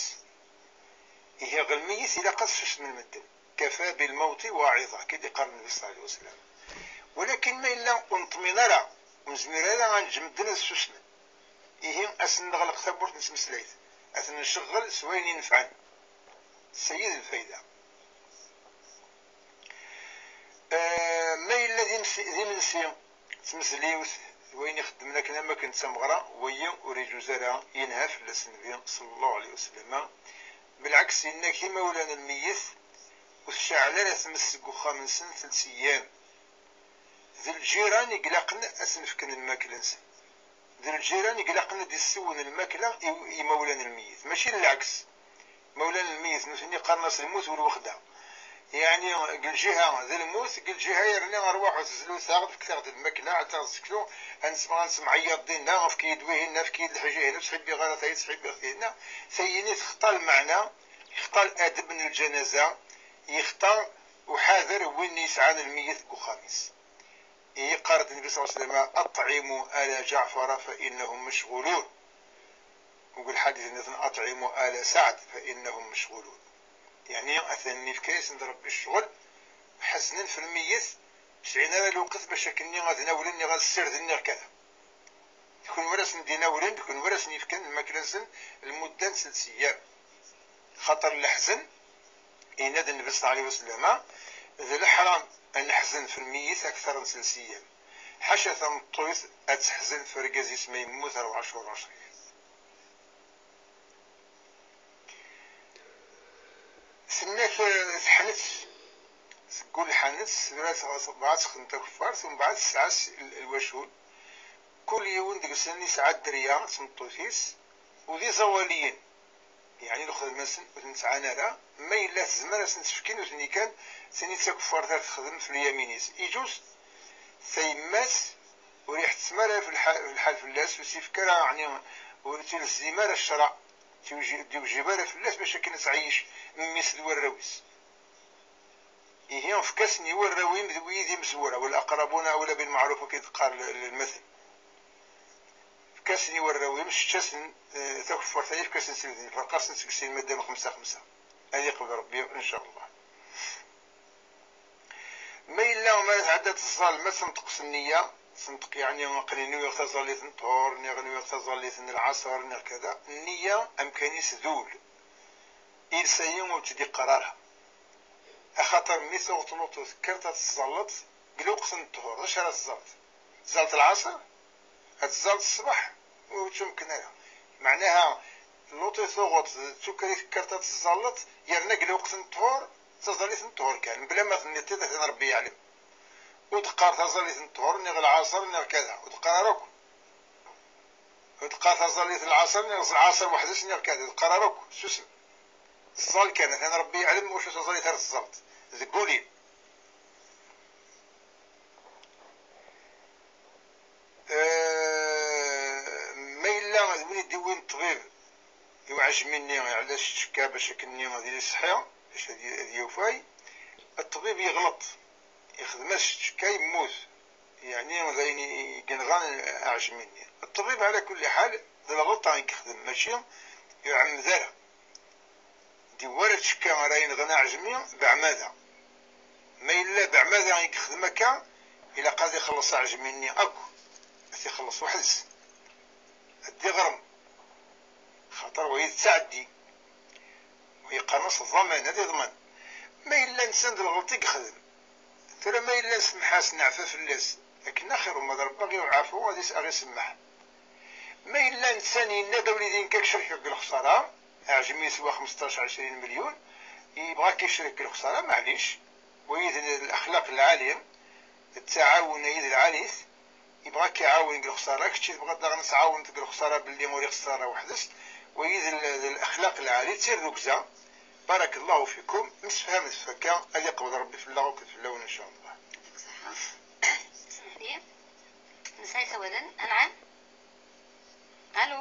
Ihi ɣer lmeyyet ilaq ad ssusmen medden. Kafa bil mawti waɛiḍa, akka i d-iqqar Nnbi ṣella Llahu ɛalayhi wa sallam. Walakin ma yella ur neṭmin ara, ur nezmir ara ad neǧǧ medden ad ssusmen, ihi ad sen-neɣleq tawwurt n tmeslayt, ad ten-ncɣel s wayen inefɛen. Seyid lfayda. Eh, ma yella d imensi, d imensi, d tmezliwt, d wayen ixeddmen akken am akken d tameɣra, wagi ur iǧuz ara, yenha fell-as Nnbi ṣella Llahu ɛalayhi wa sallam. Belɛeks, yenna-k imawlan n lmeyyet ur tceɛɛel ara tmes deg uxxam-nsen telt eyyam. D lǧiran i ilaqen ad sen-fken lmakla-nsen. D lǧiran i ilaqen ad d-issewwen lmakla i imawlan n lmeyyet, mačči d lɛeks. Imawlan n lmeyyet nutni qqaren-as lmut u lwexda. Yeɛni deg lǧiha d lmut, deg lǧiha yerna rwaḥ u tezlu taɣ-d, fket-aɣ-d lmakla, ad taɣ-d seklu, ad nesma-, ad nessemɛeyyaḍ dinna, efk-iyi-d wihin, efk-iyi-d lḥaǧa-hin, ur ttḥibbiɣ ara tayi, ttḥibbiɣ tihinna. Tayini texṭa lmeɛna, yexṭa ladeb n lǧanaza, yexṭa uḥader n win yesɛan lmeyyet deg uxxam-is. Ihi yeqqar-d Nnbi ṣella Llahu ɛalayhi wa sallam: "أطعموا آل جعفر فإنهم مشغولون." Deg lḥadit nniḍen: "أطعموا آل سعد فإنهم مشغولون." Yeɛni, atan yefka-yasen-d Ṛebbi ccɣel, ḥeznen f lmeyyet, ur sɛin ara lweqt bac akken-nni ad nawlen niɣ ad ssirden niɣ kada. D kunwi ara sen-d-inawlen, d kunwi ara sen-yefken lmakla-nsen lmudda n telt eyyam. Xaṭer leḥzen, yenna-d Nnbi ṣella Llahu ɛalayhi wa sallam, d leḥram ad neḥzen f lmeyyet akteṛ n telt eyyam. Ḥaca tameṭṭut ad teḥzen f urgaz-is ma yemmut ar ɛecṛa ur ɛecṛin. Tenna-k, eh, teḥnet, teggul ḥanet, tura tebɣa ad texdem takeffart, umbeɛd tesɛa s-, l-, lwacul. Kul yiwen deg-sen yesɛa dderya d tmeṭṭut-is, u d iẓawaliyen. Yeɛni lxedma-nsen ur ten-sɛan ara, ma yella tezmer ad sen-tt-fken nutni kan, tini d takeffart ara texdem f lyamin-is. Iǧuz tayemmat ur iḥettem ara f lḥa-, f lḥal fell-as, ur s-ifka ara, yeɛni ur tt-ilzim ara ccṛeɛ, ur tt-iwji-, ur d-iwjib ara fell-as bac akken ad tɛeyyic mmi-s d warraw-is. Ihi efk-asen i warraw-im d wid imezwura, والأقربون أولى بالمعروف, akken i d-teqqar l-, l-, lmetl. Efk-asen i warraw-im, sečč-asen, eh, takeffart-agi, efk-asen-tt i medden, ferq-asen seg sin, ma ddan xemsa xemsa. Ad iqbel Ṛebbi, ncallah. Ma yella, ma tɛedda teẓẓal, ma tenṭeq s nniya, tenṭeq, yeɛni, aql-i nwiɣ taẓallit n ṭṭhur, niɣ nwiɣ taẓallit n lɛaṣer, niɣ kada. Nniya, amkan-is d ul. Iles-ayi ur tt-id-iqqar ara. Axaṭer mi tuɣeḍ luṭu tekkreḍ ad teẓẓalleḍ, deg lweqt n ṭṭhur, d acu ara teẓẓalleḍ? Teẓẓalleḍ lɛaṣer? Ad teẓẓalleḍ ṣṣbeḥ? Ur tt-yumkin ara. Meɛnaha, luṭu tuɣeḍ d tukkra i tekkreḍ ad teẓẓalleḍ, yerna deg lweqt n ṭṭhur, d taẓallit n ṭṭhur kan, mebla ma tenniḍ-t-id, atan Ṛebbi yeɛlem. Ur d-qqar taẓallit n ṭṭhur, niɣ lɛaṣer, niɣ kada. Ur d-qqar ara akk. Ur d-qqar taẓallit n lɛaṣer, niɣ lɛaṣer weḥd-s, niɣ kada. Ur d-qqar ara akk. Susem. Ẓẓal kan, atan Ṛebbi yeɛlem wacu taẓallit ara teẓẓalleḍ. Deg wul-im. Eh, ma yella d win i d-iwwin ṭṭbib i uɛejmi-nni, iɛella s tcekka bac akken-nni ad yili ṣṣeḥi, bac ad y-, ad yawfay, ṭṭbib yeɣleṭ, ixdem-as s tcekka, yemmut, yeɛni d ayen i, i yenɣan aɛejmi-nni. Ṭṭbib, ɛla kulli ḥal, d lɣelṭa i yexdem, mačči iɛemmed ara. D-iwwi ara tcekka ara yenɣen aɛejmi beɛmada. Ma yella beɛmada i yexdem akka, ilaq ad ixelleṣ aɛejmi-nni akk. Ad t-ixelleṣ weḥd-s. Ad d-iɣrem. Xaṭer wayi d ttɛeddi. Wayi qqaren-as ḍḍaman, ad iḍmen. Ma yella nsan d lɣelṭ i yexdem, tura ma yella nsemmeḥ-as, neɛfa fell-as, akken axir uma d Ṛebbi ad ɣ-iɛfu, ad is-, ad ɣ-isemmeḥ. Ma yella netta yenna-d a wlidi nekk ad k-cerkeɣ deg lexsara, aɛejmi yeswa xmesṭac ɛecrin melyun, yebɣa ad k-icerk deg lexsara, maɛlic, wagi d laxlaq lɛali, d ttaɛawun-agi d lɛalit, Yebɣa ad k-iɛawen deg lexṣara, kečč i tebɣiḍ daɣen ad tɛawneḍ deg lexṣara belli ur ixṣer ara weḥd-s. Wagi d l-, d lexlaq lɛali, d tirrugza. Barakallahu fikum, msefhamet ɣef akka, ad iqbel Rebbi fell-aɣ akked fell-awen, incallah. Yɛṭik ṣṣeḥḥa. Smeḥ-iyi. Nesɛa isawalen. Anɛam. Alo.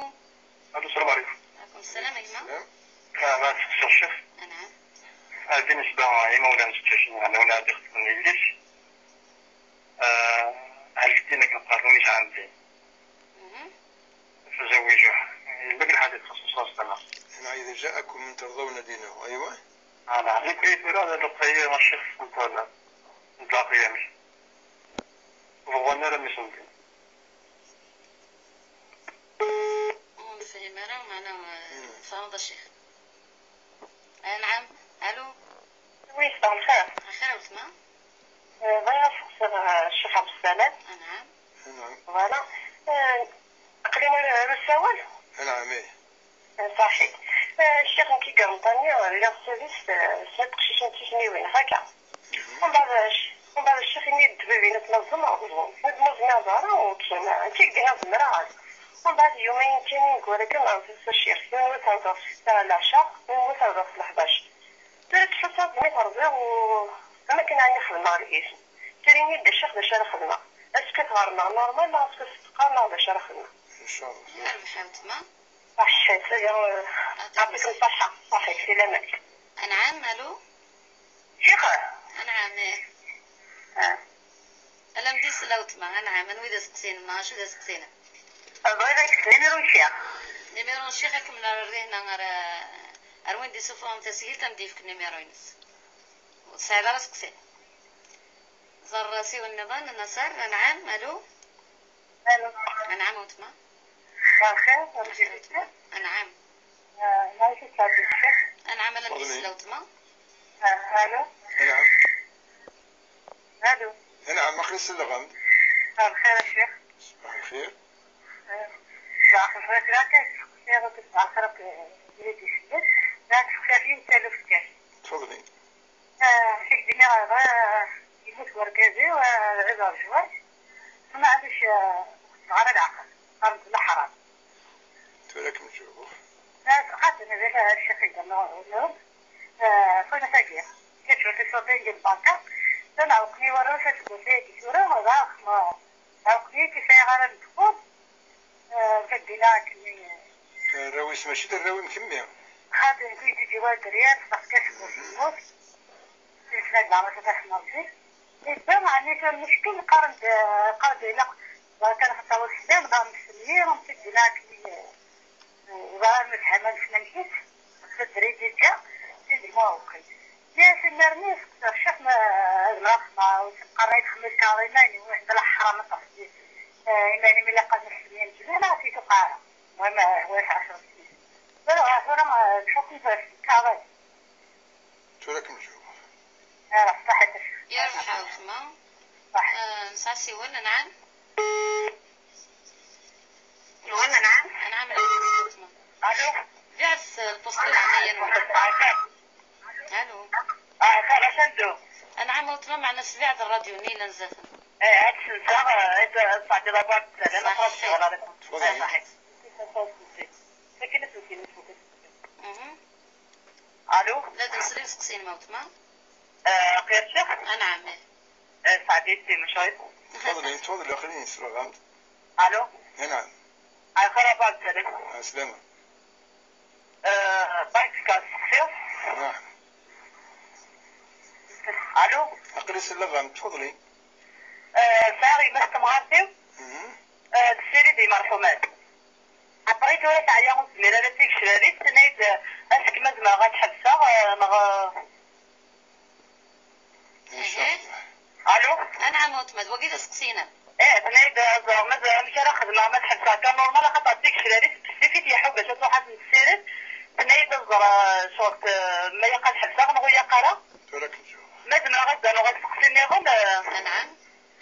Alo, السلام عليكم. Ɛlaykum ssalam, a gma. Ssalam. Ah, ma tfesseɣ ccix. Anɛam. Ah, بالنسبة i imawlan n teqcicin, yeɛni win ara d-ixeṭben yelli-s. Ah, hal ddin akken qqaren ur yesɛan ddin. Mhm. فزوجوها. Yella kra ḥaǧa txuṣṣ Ṛṛasul صلى الله عليه وسلم. Anɛam, إذا جاءكم من ترضون دينه. أيوة. Ala, nekk tura d aduqqiy a ccix n tala, n tlaqiyamin. Ur bɣan ara mi sendin. Ur nefhim ara, meɛna, eh, tfehmeḍ a ccix. Anɛam. Alo. Oui, صباح الخير. Lxir a weltma. Eh, bɣiɣ ad sseqsiɣ, eh, ccix Ɛebdessalam. Anɛam. Anɛam. Voilà. Eh, aql-i ara, ara ssawal? Anɛam, ih. Eh, صحيح. Eh, ccix, nekk i irenṭan-nni, lliɣ s tadist, eh, snat teqcicin d tisniwin, haka. Mhm. Umbeɛd, eh, c-, umbeɛd ccix, ini-d ṭṭbib-inu ad tnaẓem, ur tnaẓem ara, ur ttun, eh, nekk i k-d-iniɣ zemreɣ. Umbeɛd, yumayen kan, ineggura kan, neɛreḍ-as a ccix. Yiwen wass hawḍeɣ s ssetta n leɛca, yiwen wass hawḍeɣ s leḥdac. Tura tḥusseɣ belli terẓiɣ u am akken ɛni xedmeɣ lhism. Tura ini-d a ccix d acu ara xedmeɣ. Est-ce que tɣermeɣ normal neɣ est-que s-teqqar neɣ d acu ara xedmeɣ? Incallah. Yerbeḥ a weltma. Ṣaḥḥit, aya, يعطيكم الصحة. صحيح، سلامات. Anɛam, alo. Ccix. Anɛam, ih. Ah. Ala m-d-isel a weltma, anɛam, anwa i d aseqsi-inem neɣ acu d aseqsi-inem? Bɣiɣ ad kkseɣ numéro n ccix. Numéro n ccix ad kem-nerr ar dihin ar, ar win d-isuffɣen tasgilt ad m-d-yefk numéro-ines. Ur tesɛiḍ ara aseqsi. Ẓer asiwel nniḍen, Nasser, anɛam, alo. Alo. Anɛam a weltma. Mesɛa lxir, Rebbi ybarek. Anɛam. Ah, maɛlic, ad tesɛeddi lxir. Anɛam, ala m-d-isel a weltma. Ah, alo. Anɛam. Alo. Anɛam, aql-i selleɣ-am-d. Mesɛa lxir a ccix. Ṣbaḥ lxir. Ah, ṣbaḥ lxir, kra kan, ssexsiɣ akked ṣbaḥ lxir akked, eh, wid i d-isellen. Kra kan, ssexsiɣ yiwet taluft kan. Tfeḍli. Ah, acu k-d-nniɣ, ah, yemmut wergaz-iw, ah, ad rjuɣ. Maɛlic, ah, ur xeddmeɣ ara leɛqel. Qqaren-d leḥram. Tura ad kem-ǧubuɣ. Ah, tqaten d ccix i d-nniɣ. Ah, tura tagi. Kečč ur tisuḍin deg lbanka. Tura ɛewqen-iyi warraw-is aseggas-agi tura, d axxam. Ɛewqen-iyi, ur sɛiɣ ara ddexxul. Ah, ur tteddineɣ akken. Arraw-is mačči d arraw-im kemmi. Xaṭi, nekk i d-iǧiwa dderya, ṭṭfeɣ-t kan seg ufus. Isla-d leɛmer-is ad t-ixdem Rebbi. Yedda, ɛni tura lmuckil, qqaren-d, qqaren-d ilaq, ẓer kan xeṭṭa ur slan, ɣer mselli, ur tteddineɣ akken. Ẓer nefhem ad nesmel-it, ɣef tedri d-iǧǧa, sidi ma uqil. Yas imir-nni, sqeṣer ccix ma ad nɣef ma ur s-qqaren ay txemmel kaḍ iman-iw, d leḥram aṭas. Eh, iman-im ilaq ad nessemyam zik, neɣ si tuqara. Wa ma, wa yesɛa cɣel. Tura, tura, eh, lḥukm d kaḍ. Tura kem-ǧuɣ. Ah, صحيت. Yerbeḥ a weltma. صح. Ah, nesɛa asiwel, anɛam. Anɛam. Anɛam, a weltma. Alo. Biɛet lpuṣt di leɛnaya-nwen. Alo. Ah, xalas, ando. Anɛam a weltma, meɛna sbiɛet rradyu-nni yellan zdat-m. Eh, ad senseɣ, eh, ad, ad sɛeddiɣ abad n sslam, ad ṣaḥḥit. Tfeḍli. Ah, ṣaḥḥit. Akken ad tent-id-nefk. Mhm. Alo. La d-nsel i useqsi-inem a weltma. Eh, aql-i ccix? Anɛam, ih. Eh, saɛdit, maca. Tfeḍli, tfeḍli, aql-i nesleɣ-am-d. Alo. Anɛam. Ay xir, abad n sslam. Ɛeslama. Eh, bɣiɣ ad k-sseqsiɣ. Anɛam. Alo. Aql-i selleɣ-am, tfeḍli. Eh, sɛiɣ yemma-s n temɣart-iw. Mhm. Eh, tessirid imerḥumat. Après tura teɛya ur tezmir ara ad tig crarit, tenna-yi-d, eh, ass-kem ma zemreɣ ad ḥebseɣ, eh, neɣ, eh, Incallah. Alo? Anɛam a weltma, d wagi d aseqsi-inem. Eh, tenna-yi-d, eh, ẓer, ma ẓer, amek ara xedmeɣ ma ad ḥebseɣ akka normal, axaṭer tig crarit, bessif i t-iḥubb, acu ad truḥ ad ten-tessired. Tenna-yi-d, ẓer, eh, cort, eh, ma ilaq ad ḥebseɣ neɣ ur ilaq ara. Tura kem-ǧuɣ. Ma zemreɣ ad d-anuɣ aseqsi nniḍen, eh, Anɛam.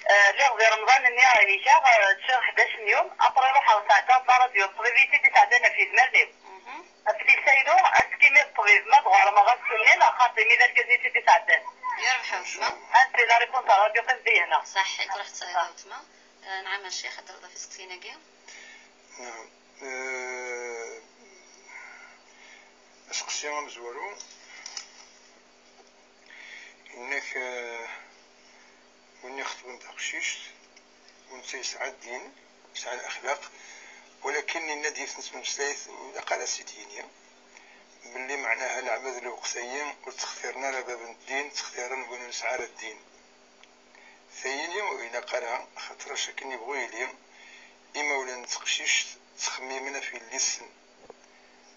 Eh, lliɣ di Remḍan-nni, eh, ikaɣ, eh, ččiɣ ḥdac n yum, après ruḥeɣ sɛeddaɣ la radio, ṭṭbib i t-id-isɛeddan ɣef yedmaren-iw. Mhm. Ɣef lisaylu, ad tkimi ṭṭbib, ma d ɣur-m ɣas sunni, neɣ xaṭi, mi d argaz i t-id-isɛeddan. Yerbeḥ a weltma. Ansi la réponse à radio, qim dihna. Ṣaḥḥit, ruḥ tesɛiḍ a weltma. Nɛam a ccix, ad d-terreḍ ɣef usteqsi-agi? Nɛam. Eh, aseqsi amezwaru, inna-k, eh, win ixeṭben taqcict, u netta yesɛa ddin, yesɛa lexlaq, walakin inna-d yiwet n tmeslayt ilaq ara s-id-yini, belli meɛnaha leɛbad lweqt-ayi ur ttextiren ara bab n ddin, ttextiren win ur nesɛi ara ddin. Tayini ur ilaq ara, axaṭer acu akken yebɣu yili, imawlan n teqcict ttxemmimen ɣef yelli-tsen.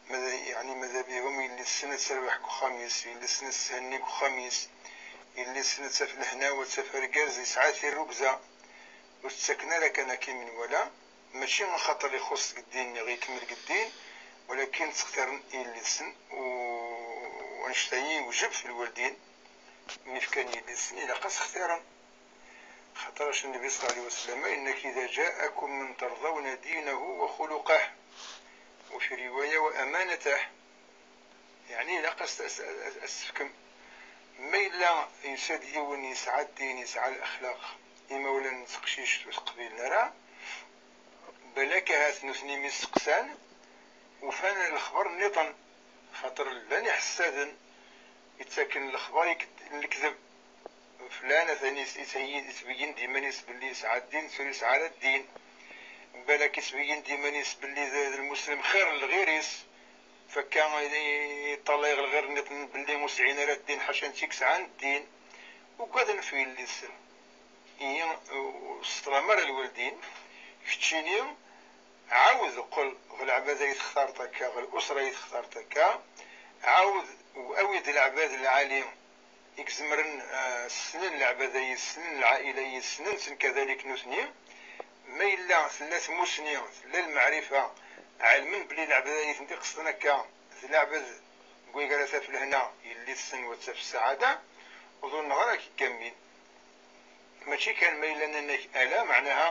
Mada, yeɛni mada bihum yelli-tsen ad terbeḥ deg uxxam-is, yelli-tsen ad teshenni deg uxxam-is, yelli-tsen ad taf lehna u ad taf argaz yesɛa tirrugza. Ur tt-ttaken ara kan akka i menwala, mačči axaṭer ixuṣṣ deg ddin neɣ ikemmel deg ddin, walakin ttextiren yelli-tsen, u annect-ayi yewjeb f lwaldin, mi fkan yelli-tsen ilaq ad s-xtiren. Xaṭer acu Nnbi ṣella Llahu ɛalayhi wa sallam, inna-k: إذا جاءكم من ترضون دينه وخلقه، وفي رواية: وأمانته. Yeɛni ilaq ad s-, ad s-, ad s-, ad s-tefkem. Ma yella yusa-d yiwen yesɛa ddin, yesɛa lexlaq, imawlan n teqcict ur t-qbilen ara, balak ahat nutni mi steqsan, ufan lexbar nniḍen, xaṭer llan iḥessaden yettaken lexbar iked-, n lekdeb. Flan atan is-, itheyyi-, ittbeyyin-d iman-is belli yesɛa ddin, tura yesɛa ara ddin. Balak ittbeyyin-d iman-is belli d, d lmuslem xir n lɣir-is, fakka i-, i-, iṭṭalay ɣer lɣir nniḍen belli ur sɛin ara ddin ḥaca netta i yesɛan ddin. Ugaden f yelli-tsen. Ihi, ur sṭlam ara lwaldin, keččini ɛawed qqel ɣer leɛbada i textareḍ akka, ɣer lusra i textareḍ akka, ɛawed awi-d leɛbad lɛali i izemren, eh, ssnen leɛbada-yi, ssnen lɛaila-yi, ssnen-ten kadalik nutni. Ma yella tella tmusni, tella lmeɛrifa, ɛelmen belli leɛbada-yi ten-iqesden akka, d leɛbad n wigi ara taf lehna, yelli-tsen u ad taf ssaɛada, ur ḍunneɣ ara ad k-ggammin. Mačči kan ma yella nnan-ak ala, meɛnaha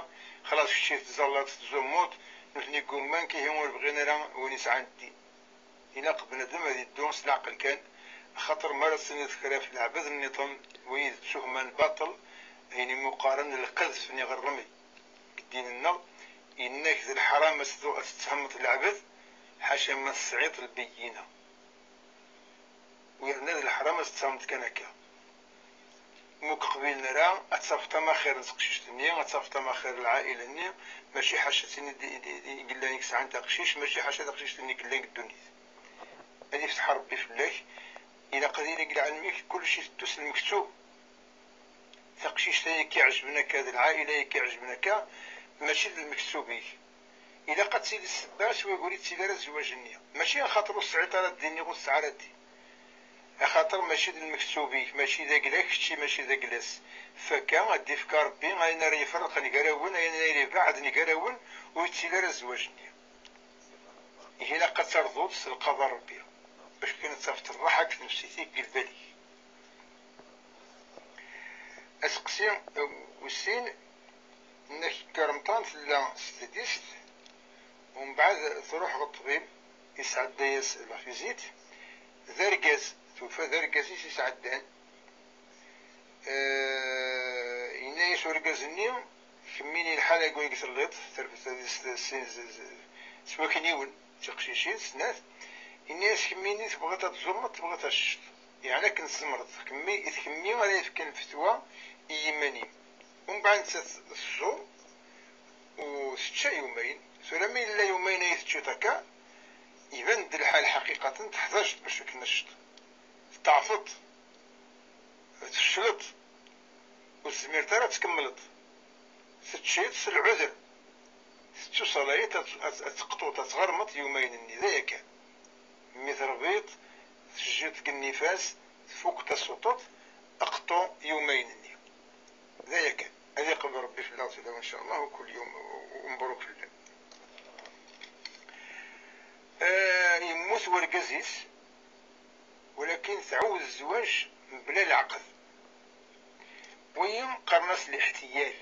xlaṣ kečči tettẓallaḍ, tettẓummuḍ, nutni ggumman-k, ihi ur bɣin ara win yesɛan ddin. Ilaq bnadem ad iddu s leɛqel kan, axaṭer mi ara d-tiniḍ kra f leɛbad nniḍen, wid d tuhma n baṭel, ayen imu qqaren lqedf neɣ rremy deg ddin-nneɣ, inna-k d leḥram ad tettehmeḍ leɛbad, ḥaca ma tesɛiḍ lbeyyina. U yerna d leḥram ad tettehmeḍ kan akka. Ma ur k-qbilen ara, ad tafeḍ tama xir n teqcict-nni, ad tafeḍ tama xir n lɛaila-nni, mačči ḥaca tin i d-, i d-, i d-, i yellan i yesɛan taqcict, mačči ḥaca taqcict-nni i yellan deg ddunit. Ad ifteḥ Ṛebbi fell-ak, ilaq ad yili deg lɛelm-ik kullec iteddu s lmektub. Taqcict-ayi i k-iɛejben akka, d lɛaila-ayi i k-iɛejben akka, mačči d lmektub-ik. Ilaq ad tili ssebba s wagur i ttili ara zzwaǧ-nni. Mačči axaṭer ur tesɛiḍ ara ddin neɣ ur tesɛi ara ddin. Axaṭer mačči d lmektub-ik, mačči d agla kečči, mačči d agla-s. Fakka ad d-ifk Ṛebbi ayen ara iferrqen gar-awen, ayen ara ibeɛden gar-awen, ur yettili ara zzwaǧ-nni. Ihi ilaq ad terḍuḍ s lqaḍa n Ṛebbi, bac kan ad tafeḍ rraḥa deg tnefsit-ik, deg lbal-ik. Aseqsi, eh, wis sin, nnak deg Remḍan tella s tedist, umbeɛd truḥ ɣer ṭṭbib, isɛedda-yas la visite, d argaz, tufa d argaz i s-isɛeddan. Eh, yenna-yas urgaz-nni, kemmini lḥal deg wayeg telliḍ, terfed tadist sin, s, s, s wakniwen, d tiqcicin, snat, yenna-yas kemmini tebɣiḍ ad tẓummeḍ, tebɣiḍ ad teččeḍ. Yeɛni akken tzemreḍ, kemmi, d kemmi ara yefken lfetwa i yiman-im. Umbeɛd nettat tẓum u tečča yumayen. Tura mi yella yumayen ay teččiḍ akka, iban-d lḥal ḥaqiqaten teḥdac bac akken ad teččeḍ. Tḍeɛfeḍ, tfecleḍ, ur tezmireḍ ara ad tkemmleḍ. Teččiḍ s lɛuder. Tettusalayeḍ ad, ad, ad teqṭuḍ, ad tɣermeḍ yumayen-nni, d aya kan. Mi terbiḍ, tejjiḍ deg nnifas, tfukeḍ asuṭṭeḍ, qṭu yumayen-nni. D aya kan. Ad iqbel Ṛebbi fell-aɣ fell-awen, ncallah, u kul yum, u, u mebruk fell-am. Ah, yemmut wergaz-is, walakin tɛawed zzwaǧ mebla leɛqed. Wagi qqaren-as liḥtiyal.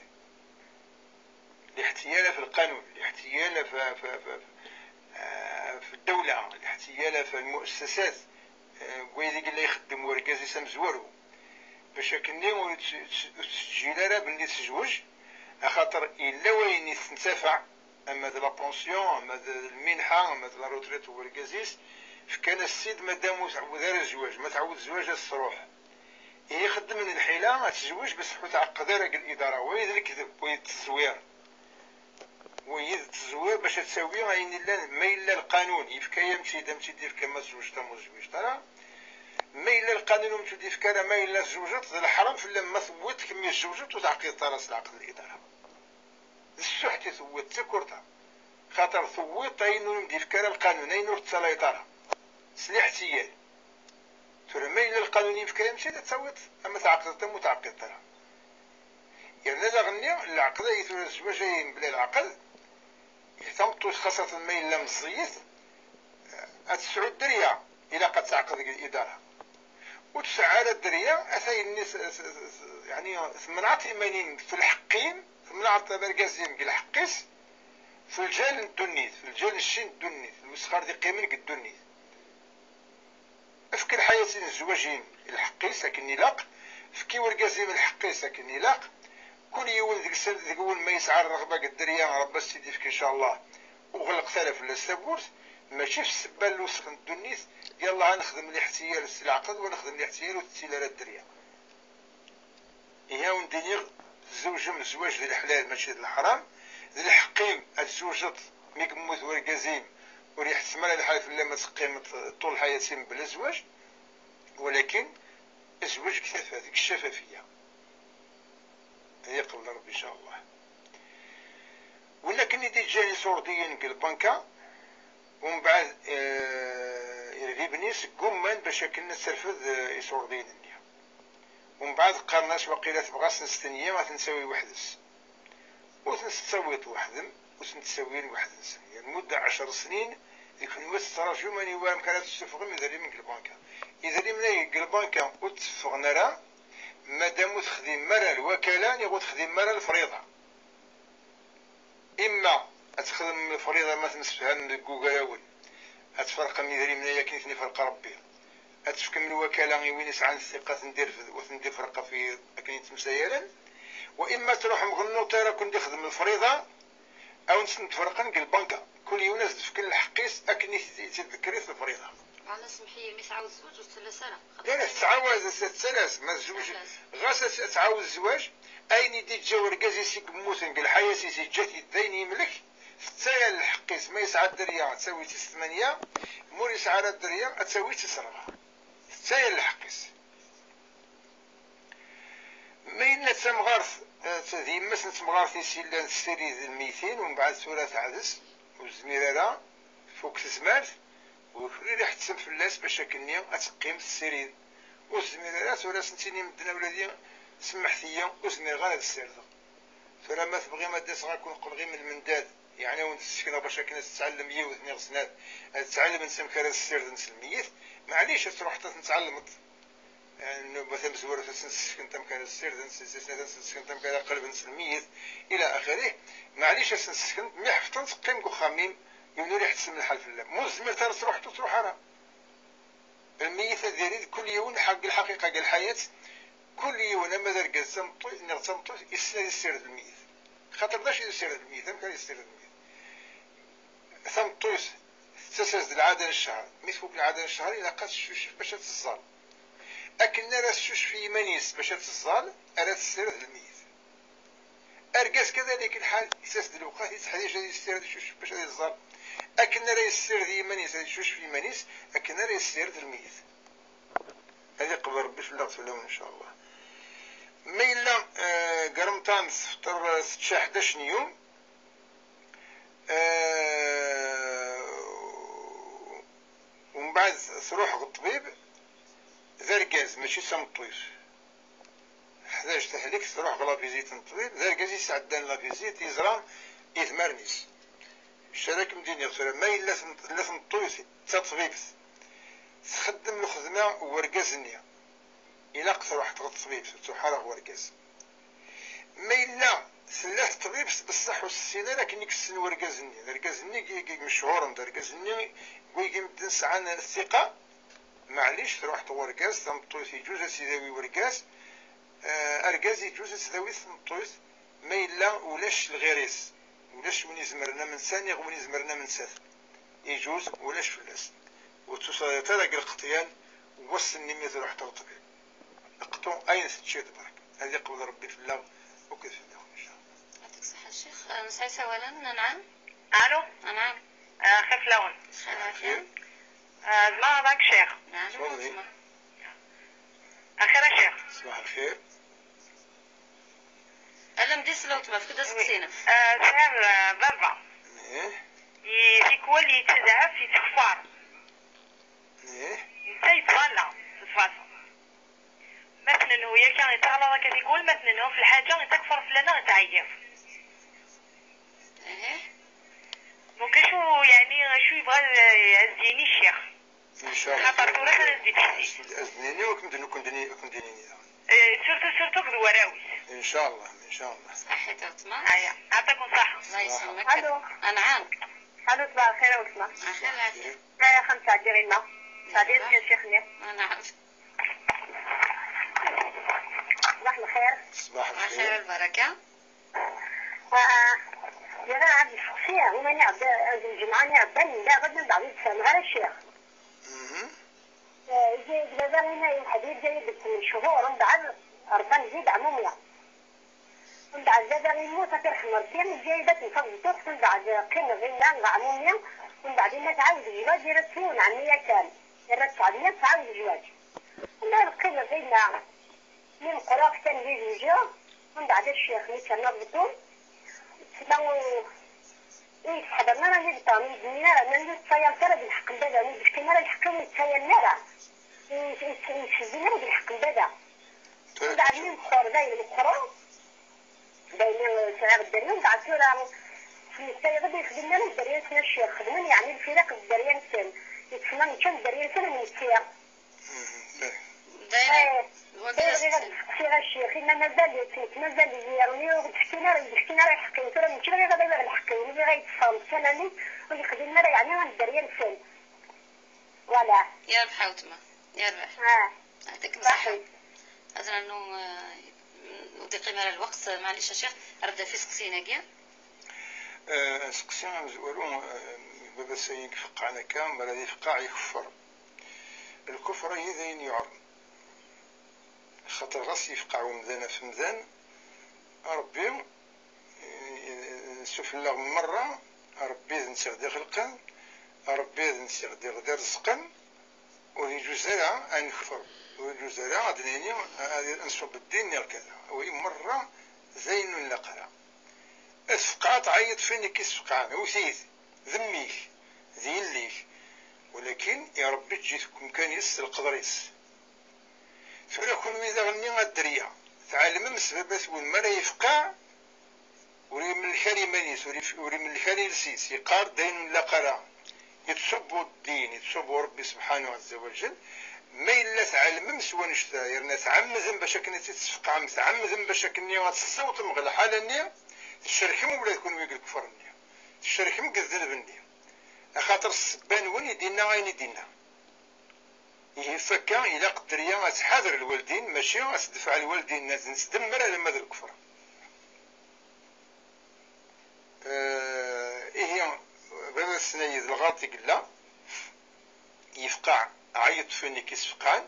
Liḥtiyal ɣef lqanun, liḥtiyal ɣef, ɣef, ɣef, ɣef, ah, ɣef ddawla, liḥtiyal ɣef lmuassasat, ah, deg wayen i yella ixeddem wergaz-is amezwaru. Bac akkenni ur tt-, tt-, ur tettseǧǧil ara belli tezweǧ, Axaṭer yella wayen i tettentafaɛ, ama d la pension, ama d lminḥa, ama d la retraite n urgaz-is, fkan-as-tt-id madam ur tɛawed ara zzwaǧ, ma tɛawed zzwaǧ ad s-truḥ. Ihi xeddmen lḥila, ad tezweǧ, bas ur tɛeqqed ara deg lidara, wayi d lekdeb, wayi d ttezwir. Wayi d ttezwir bac ad tawi ayen illan, ma yella lqanun yefka-yam-tt-id, am tt-id-yefka ma tzewǧeḍ am ur tezwiǧeḍ ara. Ma yella lqanun ur m-tt-id-yefka ara, ma yella tzewǧeḍ, d leḥram fell-am ma tewwiḍ-t kemm i tzewǧeḍ ur tɛeqqideḍ ara s lɛeqd n lidara. D ssuḥt i tewwiḍ, d takurḍa. Xaṭer tewwiḍ ayen ur m-d-yefka ara lqanun, ayen ur tettalayeḍ ara. S liḥtiyal. Tura ma yella lqanun yefka-yam-tt-id ad tawiḍ, ama tɛeqdeḍ ama ur tɛeqqideḍ ara. Yerna daɣenni, lɛeqd-agi tura zzwaǧ-agi mebla lɛeqd, tameṭṭut xaṣṣatan ma yella meẓẓiyet, ad tesɛu dderya, ilaq ad teɛqed deg lidara. Ur tesɛi ara dderya, ata yenni s- s- s- yeɛni temneɛ-it iman-im fi lḥeqq-im, temneɛ-it abergaz-im deg lḥeqq-is, fi lǧal n ddunit, fi lǧal n cci n ddunit, lwesxar d iqqimen deg ddunit. Efk lḥayat i zzwaǧ-im lḥeqq-is akken ilaq, efk i urgaz-im lḥeqq-is akken ilaq, kul yiwen deg-sen deg-wen ma yesɛa rreɣba deg dderya, Rebbi as-tt-id-ifk ncallah, u ɣelqet ara fell-as tawwurt, mačči f ssebba n lwesx n ddunit, yallah ad nexdem liḥtiyal s leɛqed, wa nexdem liḥtiyal ur tettili ara dderya. Ihi a wen-d-iniɣ, tzewǧem zzwaǧ d leḥlal mačči d leḥram, d lḥeqq-im ad tzewǧeḍ mi yemmut urgaz-im, ur iḥettem ara lḥal fell-am ad teqqimeḍ ṭul lḥayat-im bla zzwaǧ, walakin zzwaǧ deg tafat, deg ccafafiya. Ad iqbel Rebbi ncallah. Win akken i d-iǧǧan iṣurdiyen deg lbanka, umbeɛd eh, irbibni seg umman bac akken ad terfed eh, iṣurdiyen-nni. Umbeɛd qqaren-as waqila tebɣa ad sen-stenyi ad ten-tawi weḥd-s. Ur ten-tettawiḍ weḥd-m, ur ten-ttawin weḥd-nsen. Lmudda ɛecr snin, d kenwi ad tettraǧum aniwa amek ara tessufɣem idrimen deg lbanka. Idrimen-agi deg lbanka ur d-tteffɣen ara, madam ur texdimem ara lwakala, niɣ ur texdimem ara lefriḍa. Imma ad texdem lefriḍa ma temsefhamem deg wugarawen, ad tferqem idrimen-a akken i ten-iferq Rebbi, ad tefkem lwakala i win isɛan ttiqa ad ten-d-irfed u ad ten-d-ifreq ɣef akken i ttemsayalen, wa imma ad truḥem ɣer nnuṭir ad ken-d-ixdem lefriḍa, ad wen-ten-d-ferqen deg lbanka, kul yiwen ad s-d-fken lḥeqq-is akken i t-, i t-id-tekker lefriḍa. Meɛna semmeḥ-iyi, mi tɛawed zzwaǧ ur tettales ara. La, la, tettɛawad, tettales, ma tzewǧ, ɣas ad, ad tɛawed zzwaǧ, ayen i d-iǧǧa urgaz-is i yemmuten deg lḥayat-is, iǧǧa-t-id d ayen yemlek, tettayal lḥeqq-is, ma yesɛa dderya, ad tawi-tt s tmanya, ma ur yesɛi ara dderya, ad tawi-tt s rebɛa. Tettayal lḥeqq-is. Ma yella d tamɣart, eh, d yemma-s n temɣart-is yellan tessirid lmeytin, umbeɛd tura teɛdes, ur tezmir ara, tfuk tezmert, ur kul ur iḥettem fell-as bac akkenni ad teqqim tessirid. Ur tezmir ara, tura ad sen-tini medden a wladi, semmeḥt-iyi, ur zmireɣ ara ad ssirdeɣ. Tura ma tebɣim ad d-aseɣ ad ken-qqleɣ i lmendad, yeɛni ad wen-d-ssekneɣ bac akken ad tettɛallem yiwet neɣ snat, ad ttɛelment amek ara ssirden s lmeyyet, maɛlic ad truḥeḍ ad ten-tɛelmeḍ. Nnuba tamezwarut ad sen-sseknent amek ara ssirden, snat ad sen-sseknent amek ara qelben s lmeyyet, ila axirih. Maɛlic ad sen-sseknent, mi ḥefḍent teqqim deg uxxam-im, yiwen ur iḥettem lḥal fell-am. Ma ur tezmireḍ ara ad truḥeḍ, ur truḥ ara. Lmeyyet ad irid kul yiwen ḥaq lḥaqiqa deg lḥayat, kul yiwen ama d argaz d tameṭṭut, neɣ d tameṭṭut, yessen ad issired lmeyyet. Xaṭer d acu i d issired lmeyyet? Amek ara issired lmeyyet? Tameṭṭut tettas-as-d lɛada n ccher, mi tfuk lɛada n ccher ilaq ad teccucef bac ad teẓẓal. Akken ara teccucef i yiman-is bac ad teẓẓal, ara tessired lmeyyet. Argaz kadalik lḥal, yettas-d lewqat, yetteḥrij ad yessired icucef bac ad yeẓẓal. Akken ara yessired i yiman-is, ad icucef i yiman-is, akken ara yessired lmeyyet. Ad iqbel Rebbi fell-aɣ fell-awen, ncallah. Ma yella, eh, deg Remḍan tefṭer, eh, tečča ḥdac n yum, eh, umbeɛd truḥ ɣer ṭṭbib, d argaz, mačči d tameṭṭut. Ḥdac taḥlikt, truḥ ɣer la visite n ṭṭbib, d argaz i sɛeddan la visite, yeẓra idmaren-is. Acu ara kem-d-iniɣ tura, ma yella tem-, tella tmeṭṭut d taṭbibt, txeddem lxedma n urgaz-nni, ilaq truḥ ɣer ṭṭbibt, ur truḥ ara ɣer urgaz. Ma yella tella teṭbibt, bessaḥ ur tessin ara akken i yessen urgaz-nni, d argaz-nni i, i, i mechuren, d argaz-nni i wigi medden sɛan ttiqa, maɛlic, truḥ ɣer urgaz, tameṭṭut yeǧǧuz ad tt-idawi urgaz, eh, argaz yeǧǧuz ad tt-idawi tmeṭṭut, Ma yella ulac lɣir-is, ulac win izemren am netta niɣ win izemren am nettat, ijuz ulac fell-as. Ur tusayeḍ ara deg lqeṭyan n wass-nni mi truḥeḍ ɣer ṭṭbib. Qṭu ayen teččiḍ berk, ad iqbel Rebbi fell-aɣ akked fell-awen, in ca Allah. Yɛṭik ṣṣeḥḥa, Ccix. Nesɛa isawalen, anɛam? Allo? Anɛam. Xir fell-awen. Xir, lɛafya. Zemreɣ ad ak-, Ccix? Tfadli. Axir a Ccix. Ṣbaḥ lxir. Alem di slawt ma fkud aseqsi-inem. Sɛiɣ baba. Tikwal yettazɛef, yettkeffer. Netta yettwala, de toute façon. Ma t-nenhu akka, yettaɣlaḍ akka tikwal, ma t-nenhu f lḥaǧa, yettakfer fell-aneɣ, yettɛeyyiḍ. Donc acu, yeɛni, acu yebɣa ad, ad s-d-yini ccix? Incallah. Xaṭer tura kan ad s-d-yini. Ad s-d-nini, ad kem-d-nini daɣen. Surtout, surtout akked warraw-is. Incallah, incallah. Saḥit a weltma. Aya, ɛṭikum ṣaḥa. Allah yesselmek. Allo. Anɛam. Allo, ṣbaḥ lxir a weltma. Axir lɛafya. Axir. Sɛeddiɣ ɣimma. Sɛeddiɣ kan ccix-nni. Anɛam. Ṣbaḥ lxir. Ṣbaḥ lxir. Lbaraka. Yerra ɛad yesteqsi, iman iɛedda, d lǧemɛa n iɛeddan, daɣen mbeɛd ur d-sɛiɣ ara ccix. Iga-yi-d baba ina i lḥed, iga-yi-d ttmen cchur, mbeɛd rebban-d-id ɛmumi. Mbeɛd baba yemmut, ad t-irḥem Rebbi, iga-yi-d akken taẓeṭṭuxt, mbeɛd qqimeɣ dinna d ɛmumi, mbeɛd ina tɛawed zzwaǧ, irra-tt yiwen ɛemmi yakan, irra-tt ɛemmi, tɛawed zzwaǧ. Anda ara qqimeɣ dinna? Mi meqqreɣ kan di zewǧeɣ, mbeɛd a ccix mi terna beṭṭu, tella ur, ur yi-d-ḥḍren ara yibṭan, ur yi-d-nnin ara, nnan ur tettayaleḍ ara d lḥeqq n baba, ur d-fkin ara lḥeqq-iw, ur yi-d-ttayalen ara, ur yi-d-ttbeddin ara d lḥeqq n baba. Mbeɛd mi meqqreɣ dayen meqqreɣ, dayen sɛiɣ dderya, mbeɛd tura ttmeslayeɣ-d ur xdimen ara dderya-nsen a ccix, xedmen yeɛni lfiraq d dderya-nsen, yettsemma nečča d dderya-nsen am netta. Dayen, eh, wagi d aseqsi. Bɣiɣ ad d-steqsiɣ a ccix, ina mazal-itt, mazal-iyi, ur d-fkin ara, ur d-fkin ara lḥeqq-iw, tura mačči bɣiɣ ad awiɣ lḥeqq-iw, bɣiɣ ad yi-d-tessarem kan amek ur yi-xdimen ara yeɛni am dderya-nsen. Voilà. Yerbeḥ a weltma, yerbeḥ. Ah. Yɛṭikem ṣṣeḥḥa. Ad nernu, eh, ur d-iqqim ara lweqt, eh, maɛlic a ccix, ar d-af iseqsiyen-agi. Eh, aseqsi amezwaru, eh, baba-s ayen ifeqqɛen akka, mi ara d-ifeqqeɛ ikeffer. Lkufr-agi d ayen yuɛren. Axaṭer ɣas yefqeɛ umdan ɣef umdan, Ṛebbi, eh, s ufella merra, Ṛebbi d netta i ɣ-d-ixelqen, Ṛebbi d netta i ɣ-d-, i ɣ-d-irezqen, ur yeǧuz ara ad nekfer, ur yeǧuz ara ad d-nini ad nṣubb ddin neɣ kada. Wagi merra d ayen ur nlaq ara. Ad tfeqɛeḍ, ɛeyyeḍ f win i k-isfeqɛen, wwet-it, d mmi-k, d yelli-k, walakin i Ṛebbi eǧǧ-it deg umkan-is s leqder-is. Tura kunwi daɣenni a dderya, tɛelmem s baba-twen mi ara yefqeɛ, ur imellek ara iman-is, ur if-, ur imellek ara iles-is, yeqqar-d ayen ur nlaq ara, yettṣubbu ddin, yettṣubbu Ṛebbi subḥanahu ɛezza wa jell. Ma yella tɛelmem s wannect-a, yerna tɛemmdem bac akken ad tt-id-tesfeqɛem, tɛemmdem bac akken ad tessawḍem ɣer lḥala-nni, tcerkem ula d kunwi deg lekfer-nni, tcerkem deg ddneb-nni. Axaṭer s ssebba-nwen i d-inna ayen i d-inna. Ihi ɣef wakka, ilaq dderya ad tḥader lwaldin, mačči ad tedfeɛ lwaldin, ad ten-tdemmer alamma d lekfer. Eh, ihi, baba-tsen d lɣaṭ i yella, yefqeɛ, ɛeyyeḍ f win i k-isfeqɛen,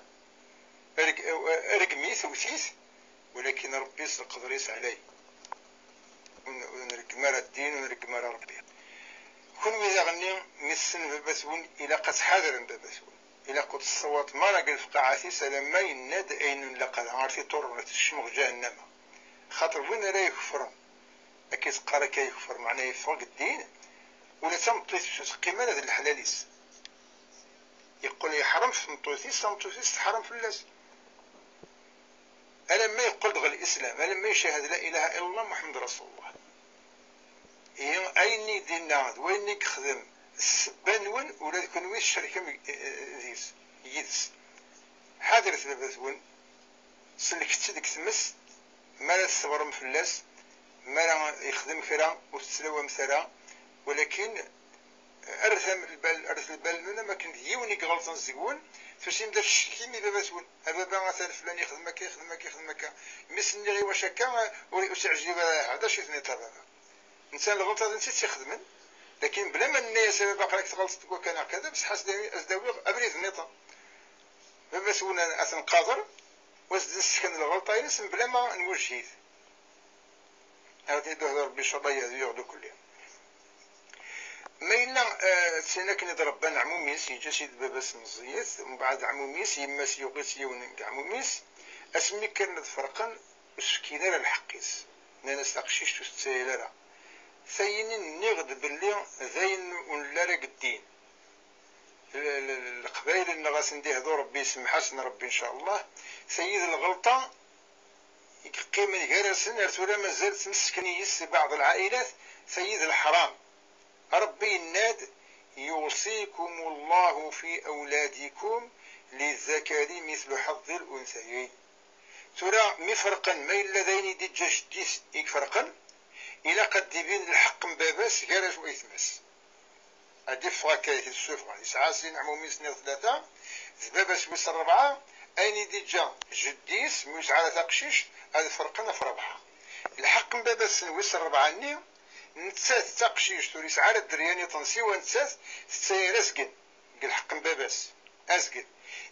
reg-, rgem-it, wwet-it, walakin Ṛebbi s leqder-is ɛlay. Ur n-, ur nreggem ara ddin, ur nreggem ara Ṛebbi. Kunwi daɣenni, mi tessen baba-twen, ilaq ad tḥadrem baba-twen. Ilaq ur tessawaḍem ara deg lefqaɛat-is alamma yenna-d ayen ur nlaq ara, ar tiṭuṛ, ar tekcem ɣer ǧahennama. Xaṭer win ara ikefren, akka i teqqar akka yekfer, meɛna yeffeɣ deg ddin, ula d tameṭṭut-is ur teqqim ara d leḥlal-is. Yeqqel yeḥṛem f tmeṭṭut-is, tameṭṭut-is teḥṛem fell-as. Alamma yeqqel-d ɣer lislam, alamma icehhed la ilaha illallah Muḥemmed Rasulullah. Ihi ayen i d-inna d wayen i yexdem s ssebba-nwen, ula d kunwi tcerkem, eh, eh, deg-s, yid-s. Ḥadret baba-twen, sellket-t deg tmes, mi ara tṣebrem fell-as, mi ara yexdem kra ur tettlawamt ara, walakin rret am lbal, rret lbal-nwen am akken d yiwen i iɣelṭen seg-wen, Tusim-d ad tcetkim i baba-twen. A baba, atan flan ixdem akka, ixdem akka, ixdem akka. Mi s-nniɣ i wacu akka, ur, ur s-iɛjib ara, hada ci tniḍ a baba. Netta lɣelṭa d netta i tt-ixedmen. Lakin bla ma nenna-yas a baba aql-ak tɣelṭeḍ deg wakka neɣ kada, bṣeḥ as-d-awi-, as-d-awiɣ abrid nniḍen. Baba-twen a, a t-nqader, u as-d-nessken lɣelṭa-ines mebla ma nwejjeh-it. Ad ten-id-ihder Rebbi, ncallah yehdi-yaɣ-d akk-nni. Ma yella, eh, d tin akken i d-rebban ɛmum-is, yeǧǧa-tt-id baba-s meẓẓiyet, mbeɛd ɛmum-is, yemma-s yuɣ-itt yiwen deg ɛmum-is, asmi kkren ad ferqen, ur s-fkin ara lḥeqq-is. Nnan-as taqcict ur tettayal ara. Tayi-nni nniɣ-d belli d ayen ur nelli ara deg ddin. L-, l-, l-, Leqbayel-nneɣ ad sen-d-ihdu Rebbi, ysemmeḥ-asen Rebbi, ncallah. Tayi d lɣelṭa i yeqqimen gar-asen, ar tura mazal ttmesken yis-s baɛḍ lɛailat, tayi d leḥram. Rebbi yenna-d: يوصيكم الله في أولادكم للذكر مثل حظ الأنثيين. Tura, mi ferqen, ma yella d ayen i d-iǧǧa jeddi-s i iferqen, ilaq ad d-ibin lḥeqq n baba-s gar-as wayetma-s. Ad d-iffeɣ akka, ad t-id-ssufɣen. Yesɛa sin ɛmumi-s neɣ tlata, d baba-s wis ṛebɛa, ayen i d-iǧǧa jeddi-s, mi ur yesɛi ara taqcict, ad ferqen ɣef ṛebɛa. Lḥeqq n baba-s n wis ṛebɛa-nni, nettat d taqcict, ur yesɛi ara dderya niḍen siwa nettat, tettayal azgen deg lḥeqq n baba-s. Azgen.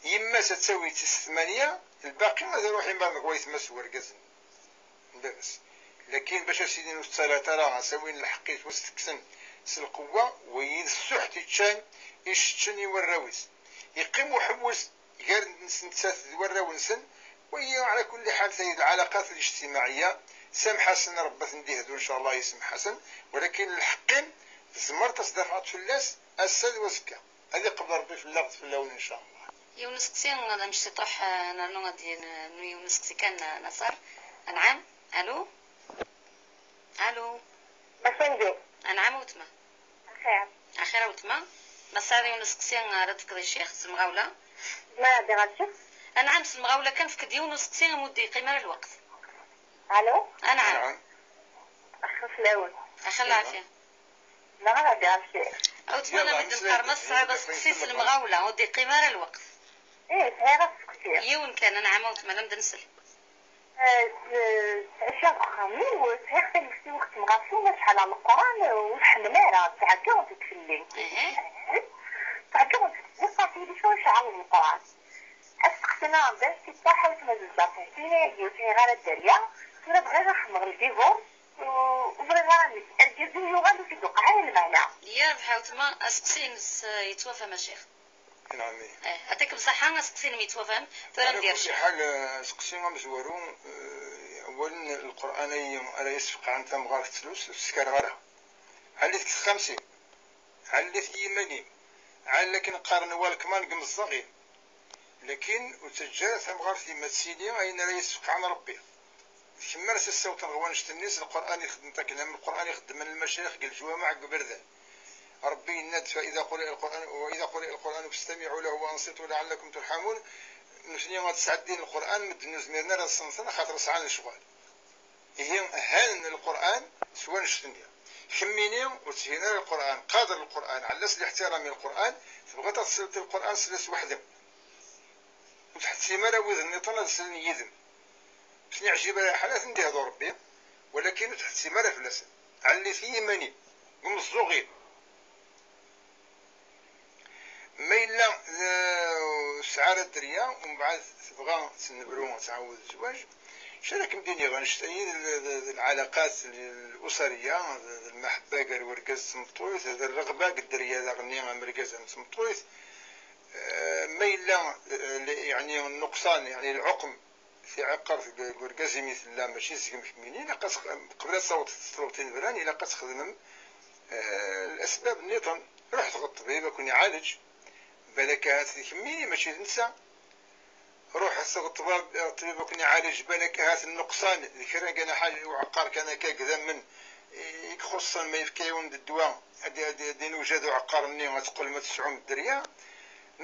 Yemma-s ad tawi tis tmanya, lbaqi ad iruḥ imar deg wayetma-s n wergaz-nni. Baba-s. Lakin bac as-inin ur tettalaḍ ara, as-awin lḥeqq-is, u as-tekksen s lqewwa, wagi d ssuḥ i ččan, i s-ččen i warraw-is. Yeqqim uḥewwes gar-nsen, nettat d warraw-nsen, wagi, ɛla kulli ḥal, tayi d lɛalaqat lijtimaɛiyya, samḥ-asen, Rebbi ad ten-d-ihdu, ncallah, yessemḥ-asen, walakin lḥeqq-im, tzemreḍ ad tdafɛeḍ fell-as, ass-a d wazekka. Ad iqbel Rebbi fell-aɣ d fell-awen, ncallah. Yiwen usteqsi d amectiṭuḥ, eh, nernu ad d-, nernu yiwen usteqsi kan, eh, Naṣer. Anɛam. Alu? Alu? Masengo. Anɛam a weltma. Axir. Axir a weltma. Ma tesɛiḍ yiwen usteqsi ara d-tefkeḍ i ccix s lemɣawla? Ma d-iɣer ccix? Anɛam, s lemɣawla kan, efk-d yiwen usteqsi, am ur d-yeqqim ara lweqt. Alu? Anɛam. Anɛam. Axir fell-awen. Axir lɛafya. Neɣ ad d-iɣer ccix. A weltma, alamma d-neqqar ma tesɛiḍ asteqsi s lemɣawla, ur d-yeqqim ara lweqt. Ih, sɛiɣ asteqsi. Yiwen kan, anɛam a weltma, alamma d-nsel. Eh, s-, sɛiɣ axxam-iw, sɛiɣ taluft-iw xedmeɣ ɣef-s acḥal n Leqran, ur tḥemmel ara, tɛeggeḍ-d fell-i. Ihi. Tɛeggeḍ-d fell-i, qqareɣ-iyi-d acu ara ceɛleɣ Leqran. Asteqsi-nni d acu i d-iṭṭaḥ, a weltma Zezda, ur sɛiɣ ara dderya, tura bɣiɣ ad xedmeɣ ldivorce, u-, ur bɣiɣ ara nekk. Argaz-iw yuɣal ur t-id-tuqeɛ ara lmeɛna. Yerbeḥ a weltma, asteqsi-ines, eh, yettwafham a ccix. Nɛam. Eh, ɛṭik bṣaḥa, asteqsi-inem yettwafham, tura ad nd-yercel. Ɛla kulli ḥal, eh, asteqsi amezwaru, eh, awalen Lqur'an-ayi ara yesfeqɛen tamɣart d tlust, ur tt-skareɣ ara. Ɛelli-t deg texxamt-im, ɛelli-t i yiman-im, ɛelli akken qqaren walkman deg imeẓẓaɣ-im. Lakin ur ttaǧǧa ara tamɣart-im ad tili ayen ara yesfeqɛen Rebbi. D kemm ara s-issawḍen ɣer wannect-nni s Lqur'an i txeddmeḍ akken, am Lqur'an i xeddmen lmacayix deg leǧwameɛ deg iberdan. Ṛebbi yenna-d: فإذا قرئ القرآن، وإذا قرئ القرآن فاستمعوا له وأنصتوا لعلكم ترحمون. Nutni ad sɛeddin Lqur'an, medden ur zmiren ara ad ṣṣenten, axaṭer sɛan lecɣal. Ihi, han Lqur'an s wannect-nni. Kemmini ur teshil ara Lqur'an, qader Lqur'an, ɛella-s liḥtiram i Lqur'an, tebɣiḍ ad tesleḍ i Lqur'an, sel-as weḥd-m. Ur tḥettem ara wid nniḍen ad slen yid-m. Ur ten-iɛjib ara lḥal, ad ten-d-ihdu Rebbi, walakin ur tḥettem ara fell-asen. Ɛelli-t i yiman-im, deg umeẓẓuɣ-im. Ma yella, eh, ur tesɛi ara dderya, umbeɛd tebɣa ad tennebru, ad tɛawed zzwaǧ, acu ara kem-d-iniɣ, annect-ayi d, d, d, d lɛalaqat l-, l-usariya, d, d lmaḥebba gar wergaz d tmeṭṭut, d rreɣba deg dderya daɣenni am urgaz am tmeṭṭut. Eh, ma yella, eh, li-, yeɛni nnuqṣan, yeɛni lɛuqm, tiɛiqert deg, deg urgaz imi tella, mačči zgem kemmini, ilaq ad tx-, qbel ad taweḍ teṭṭlebt inebran, ilaq ad txedmem, eh, lasbab nniḍen. Ruḥet ɣer ṭṭbib, ad ken-iɛalej. Balak ahat d kemmini, mačči d netta. Ruḥet ɣer ṭṭbab-, ɣer ṭṭbib, ad ken-iɛalej. Balak ahat nnuqṣan, d kra kan ḥaǧa, uɛeqqar kan akka, idammen i ixuṣṣen, ma yefka-yawen-d ddwa, ad, ad, ad inujad uɛeqqar-nni, ad teqqlem ad tesɛum dderya.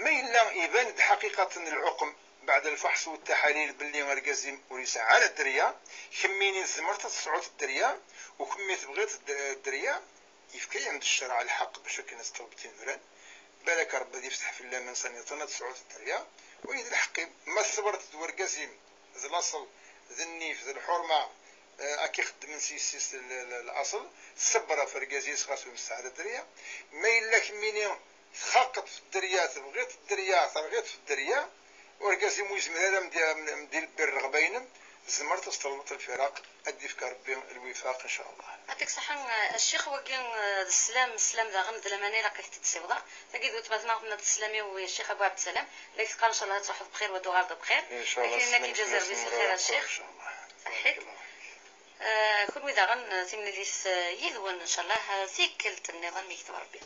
Ma yella iban-d ḥaqiqaten lɛuqm, beɛd lfeḥṣ u ttaḥalil, belli argaz-im ur yesɛi ara dderya, kemmini tzemreḍ ad tesɛuḍ dderya, u kemmi tebɣiḍ d-, dderya, yefka-yam-d ccreɛ lḥeqq bac akken ad teṭṭlebeḍ inebran. Balak Ṛebbi ad yefteḥ fell-am, sani ad tesɛuḍ dderya. Wagi d lḥeqq-im. Ma tṣebreḍ d wergaz-im, d laṣel, d nnif, d lḥurma, eh, ad k-ixeddmen s yessi-s l-, l-, l-, laṣel, tṣebber ɣef wergaz-is ɣas ur nesɛa ara dderya. Ma yella kemmini txaqeḍ f dderya, tebɣiḍ dderya, terɣiḍ f dderya, urgaz-im ur yezmir ara am-d-, am-, am-d-ilebbi rreɣba-inem, tzemreḍ ad s-tṭelbeḍ lfiraq, ad d-yefk Ṛebbi lwifaq, ncallah. Ɛṭik ṣṣeḥḥa, a ccix, wagi, eh, d sslam, sslam daɣen d laman ilaq ad k-t-id-ssiwḍeɣ. Tagi d weltma-tneɣ, tenna-d sslam-iw i ccix Abu Ɛebdessalam, la k-teqqar ncallah ad truḥeḍ bxir, wa d-uɣaleḍ bxir. Ncallah. Akken akka i d azerbi s lxir a ccix. Saḥit. Eh, kunwi daɣen, eh, timlilit, eh, yid-wen, ncallah, eh, tikkelt nniḍen mi yekteb Ṛebbi.